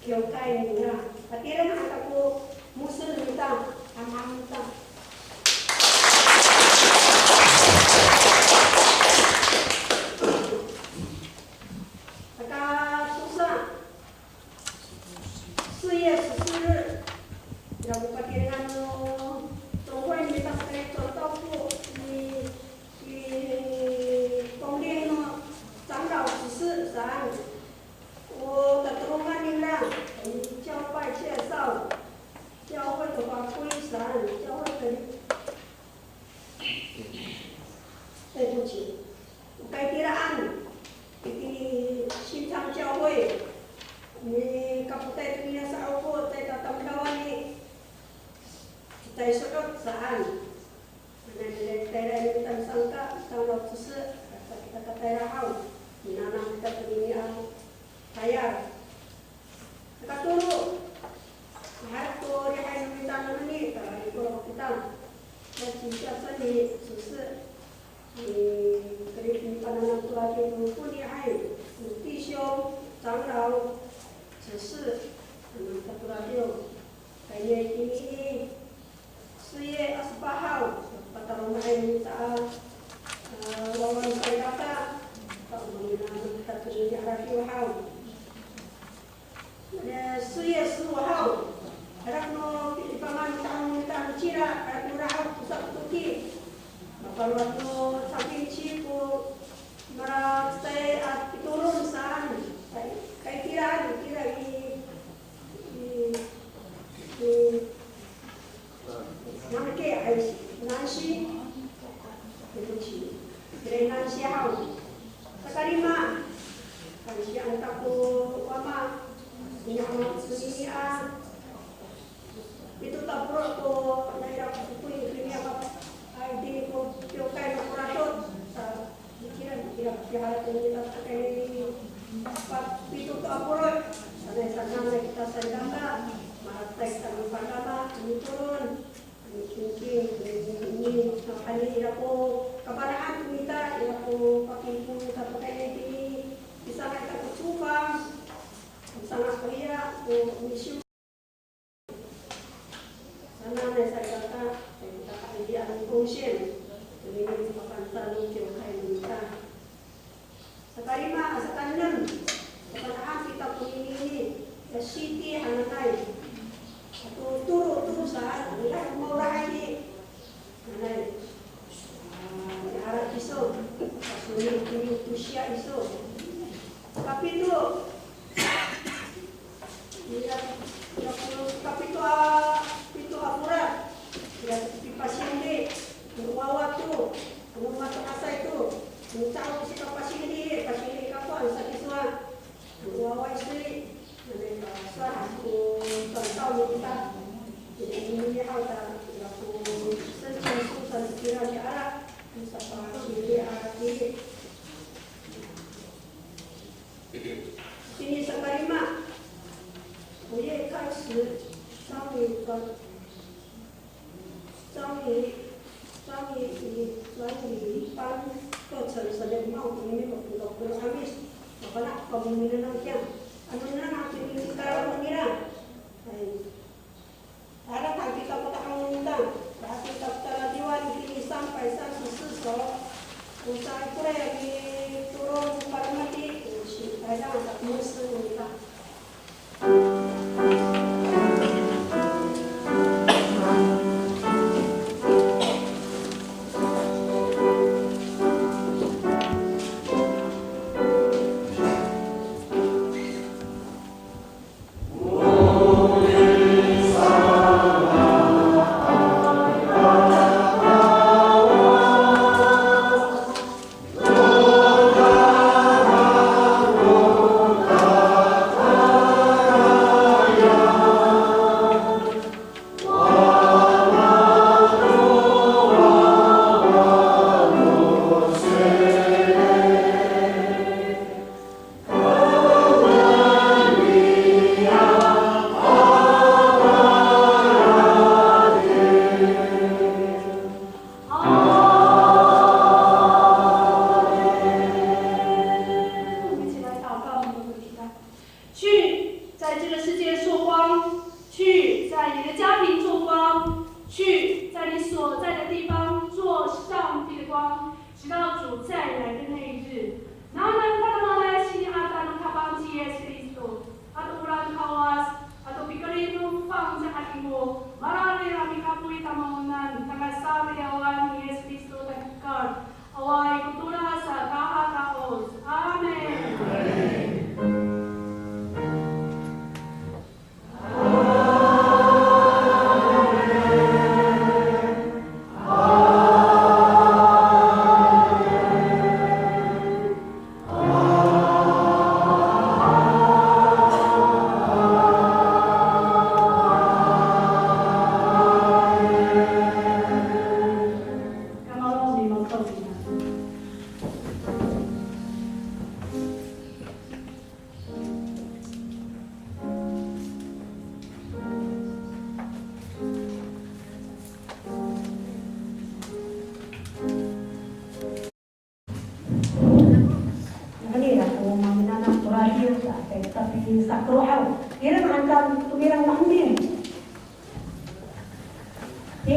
kiwkay ningra. Patireng han kako 牧师 no mita, 'a'amaan no mita. Saka tosa, 四月十四日, ira ko patirengan no 总会 no mita saka i 总会 ko ni, ni 总会 no 长老执事 saan. O tatodongan ningra, 交代介绍教会的法规 saan, 教会的, 对不起. O kaitiraan itini Sintang 教会, mikapotay to nira sa'opo, caay tatamdawan i, caay so'ot saan. Nanay, nanay tayra i, mitang sangka, mitang no 执事, katayra haw, minanam kita tonini a tayal. Katolo, maherek to lihay no mita nanay, tayra i, kora kita. 那请教这里指示，嗯，可以请大家过来给我们问一下，有弟兄、长老、执事，嗯，过来给我们，感谢你。 四月二十八号, pataroma'ay no mita a, a, wawa no salikaka, ta o mamina no mita to nini a radiw haw. E, 四月十五号, ira ko no pi'ipangan no ta'ong no mita a cila, ira ko no rahaw ko tosa ko toki. Mapalowad no sapingci ko malacecay a pitolon saan, kay, kay tira, tira i, i, i, Nanki, ay, Nancy. Nancy. Nancy haw. Sakalima. Nancy, ano ta ko wama. Ina, ano, sini, a. Pito to a polo' ko, naira ko popoy, kini, a, ay, tini ko, kiwkay no Koratot. Sa, Kira, kira, kira to nita, kira, pa, pito to a polo'. Sanay, sanay kita salikaka. Malatay kita no padama, no tolon. No kingking, no, no, no, ano, ira ko kafana'an to mita, ira ko pakingko mita to kay tini. Misanga' kita ko cofang. Misanga' ko iya, ko misyo. Sanay salikaka, kita ka'idi a 奉献, tonini ko pafangcal no kiwkay no mita. Sakalima, a, sakaenem, kafana'an kita konini, ya siti hananay. Ato tolo to saan, ira ko maolahay i, hananay. A, miala kiso, pasoni kini to siya iso. Kapito, Ira, ira ko kapito a, pito a folad. Ira ko pipasinli. No wawa to. No mato'asay to. No caho ko sikapasinli, pasinli kako, ano saki sowal. No wawa iso i. Nanay ka sowal ko tamdaw no mita. Ira ko nini haw ta, ira ko 申请书 saan, ira ko miala. Ano sapasinli a tili. Tini sakalima, 五月开始，双语班，双语，双语，双语班课程 sa liyawen ko nini, mapolong ko no 'Amis. Mafana' ko pamominen niyam. Ano niyam a tini i kalawan nira. Hay. Tayra han kita ko ta'ong no mita, tayra han kita ko taladiwan itini 三百三十四首. O saikoray a mitolon no palemeti, o si, tayra han ta ko mesi no mita.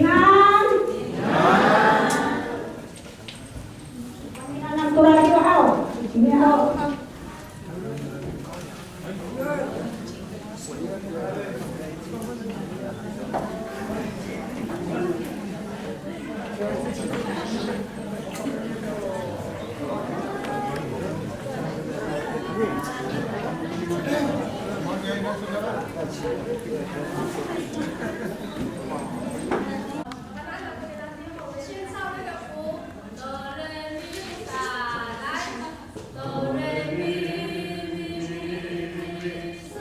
平安。平安。Pangila'en to radiw haw. Ini haw. 先唱那个哆来咪发，来，哆来咪咪咪咪哆。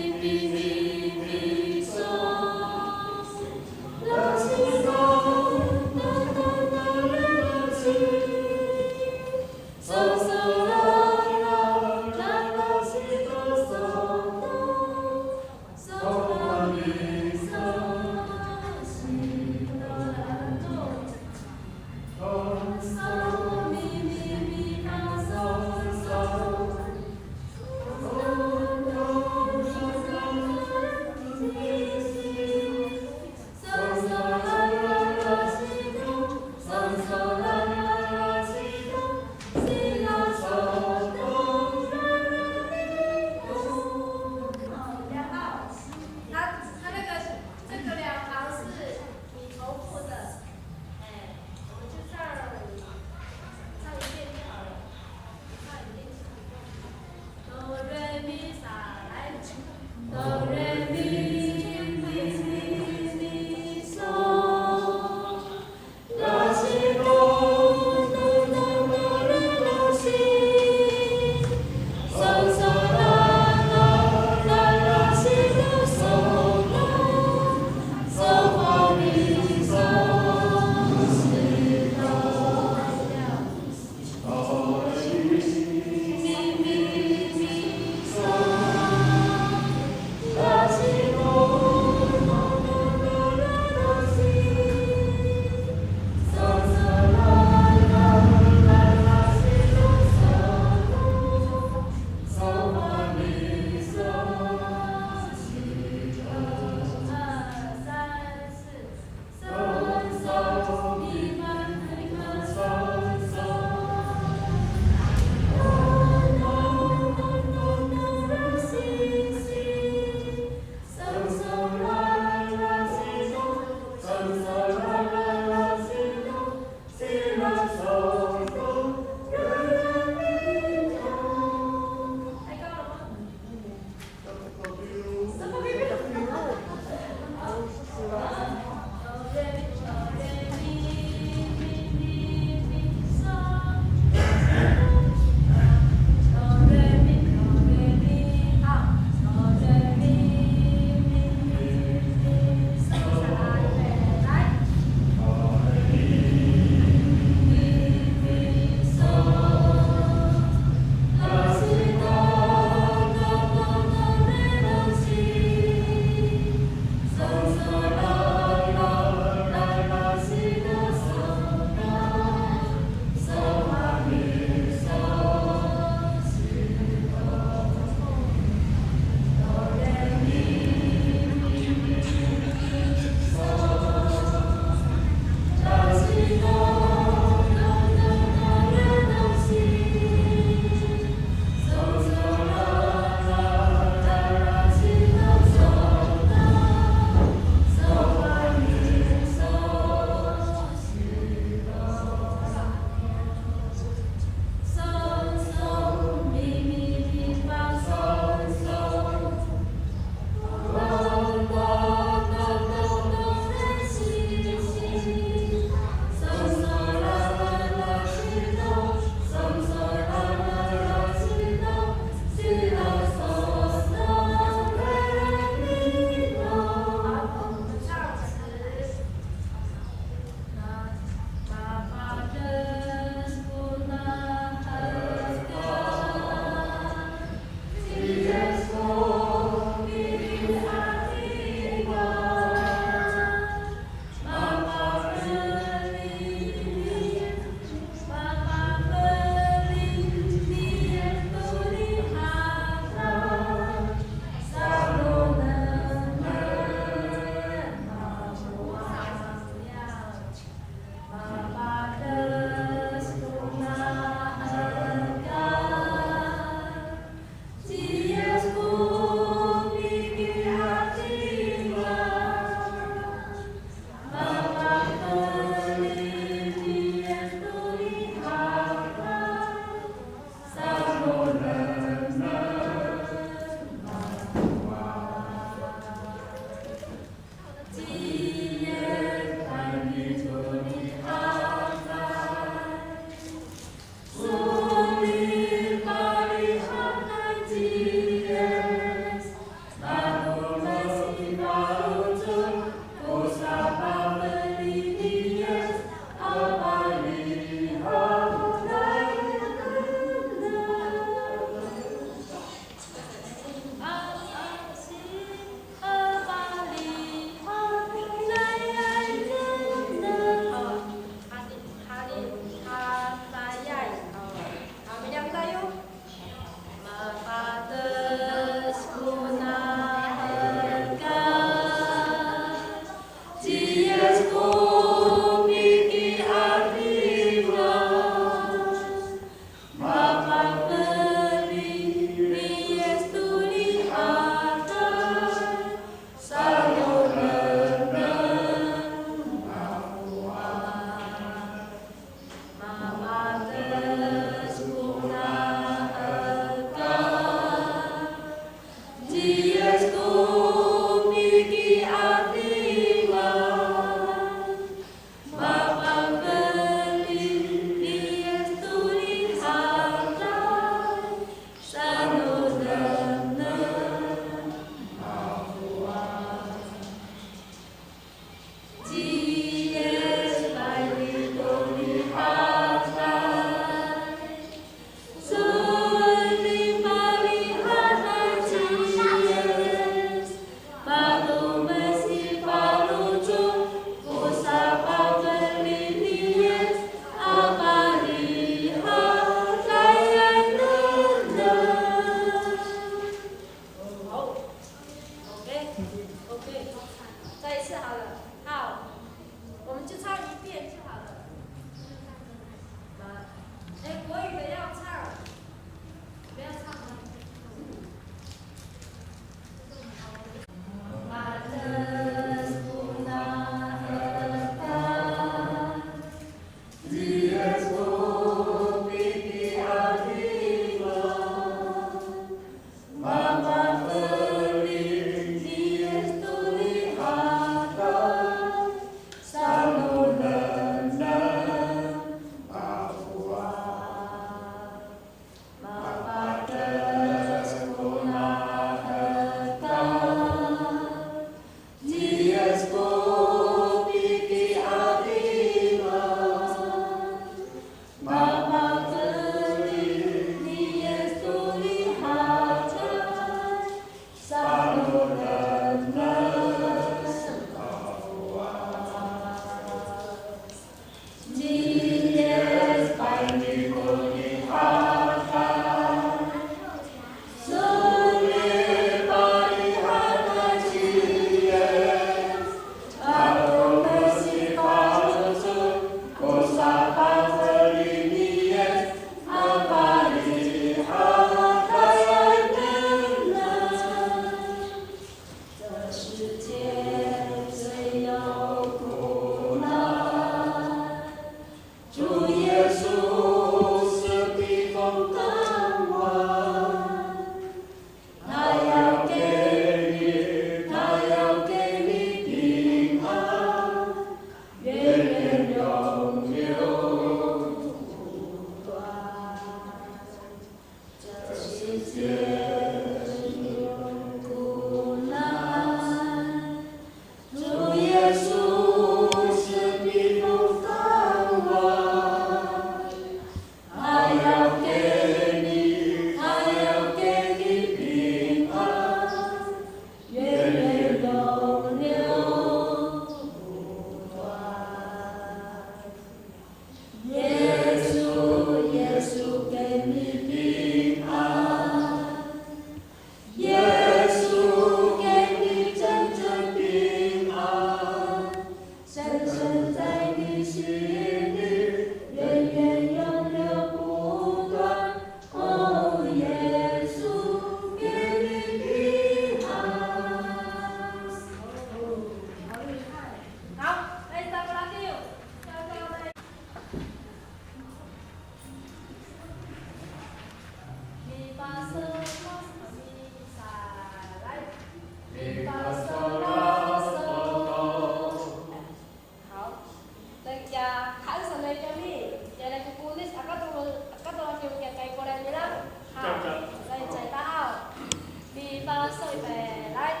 预备，来。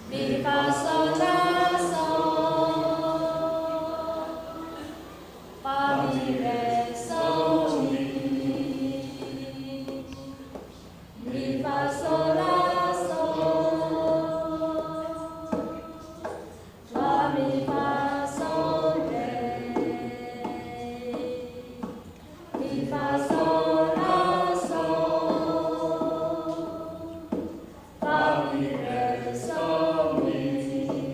Mi fa so la so, fa mi re so mi. Mi fa so la so, fa mi fa so re. Mi fa so la so, fa mi re so mi.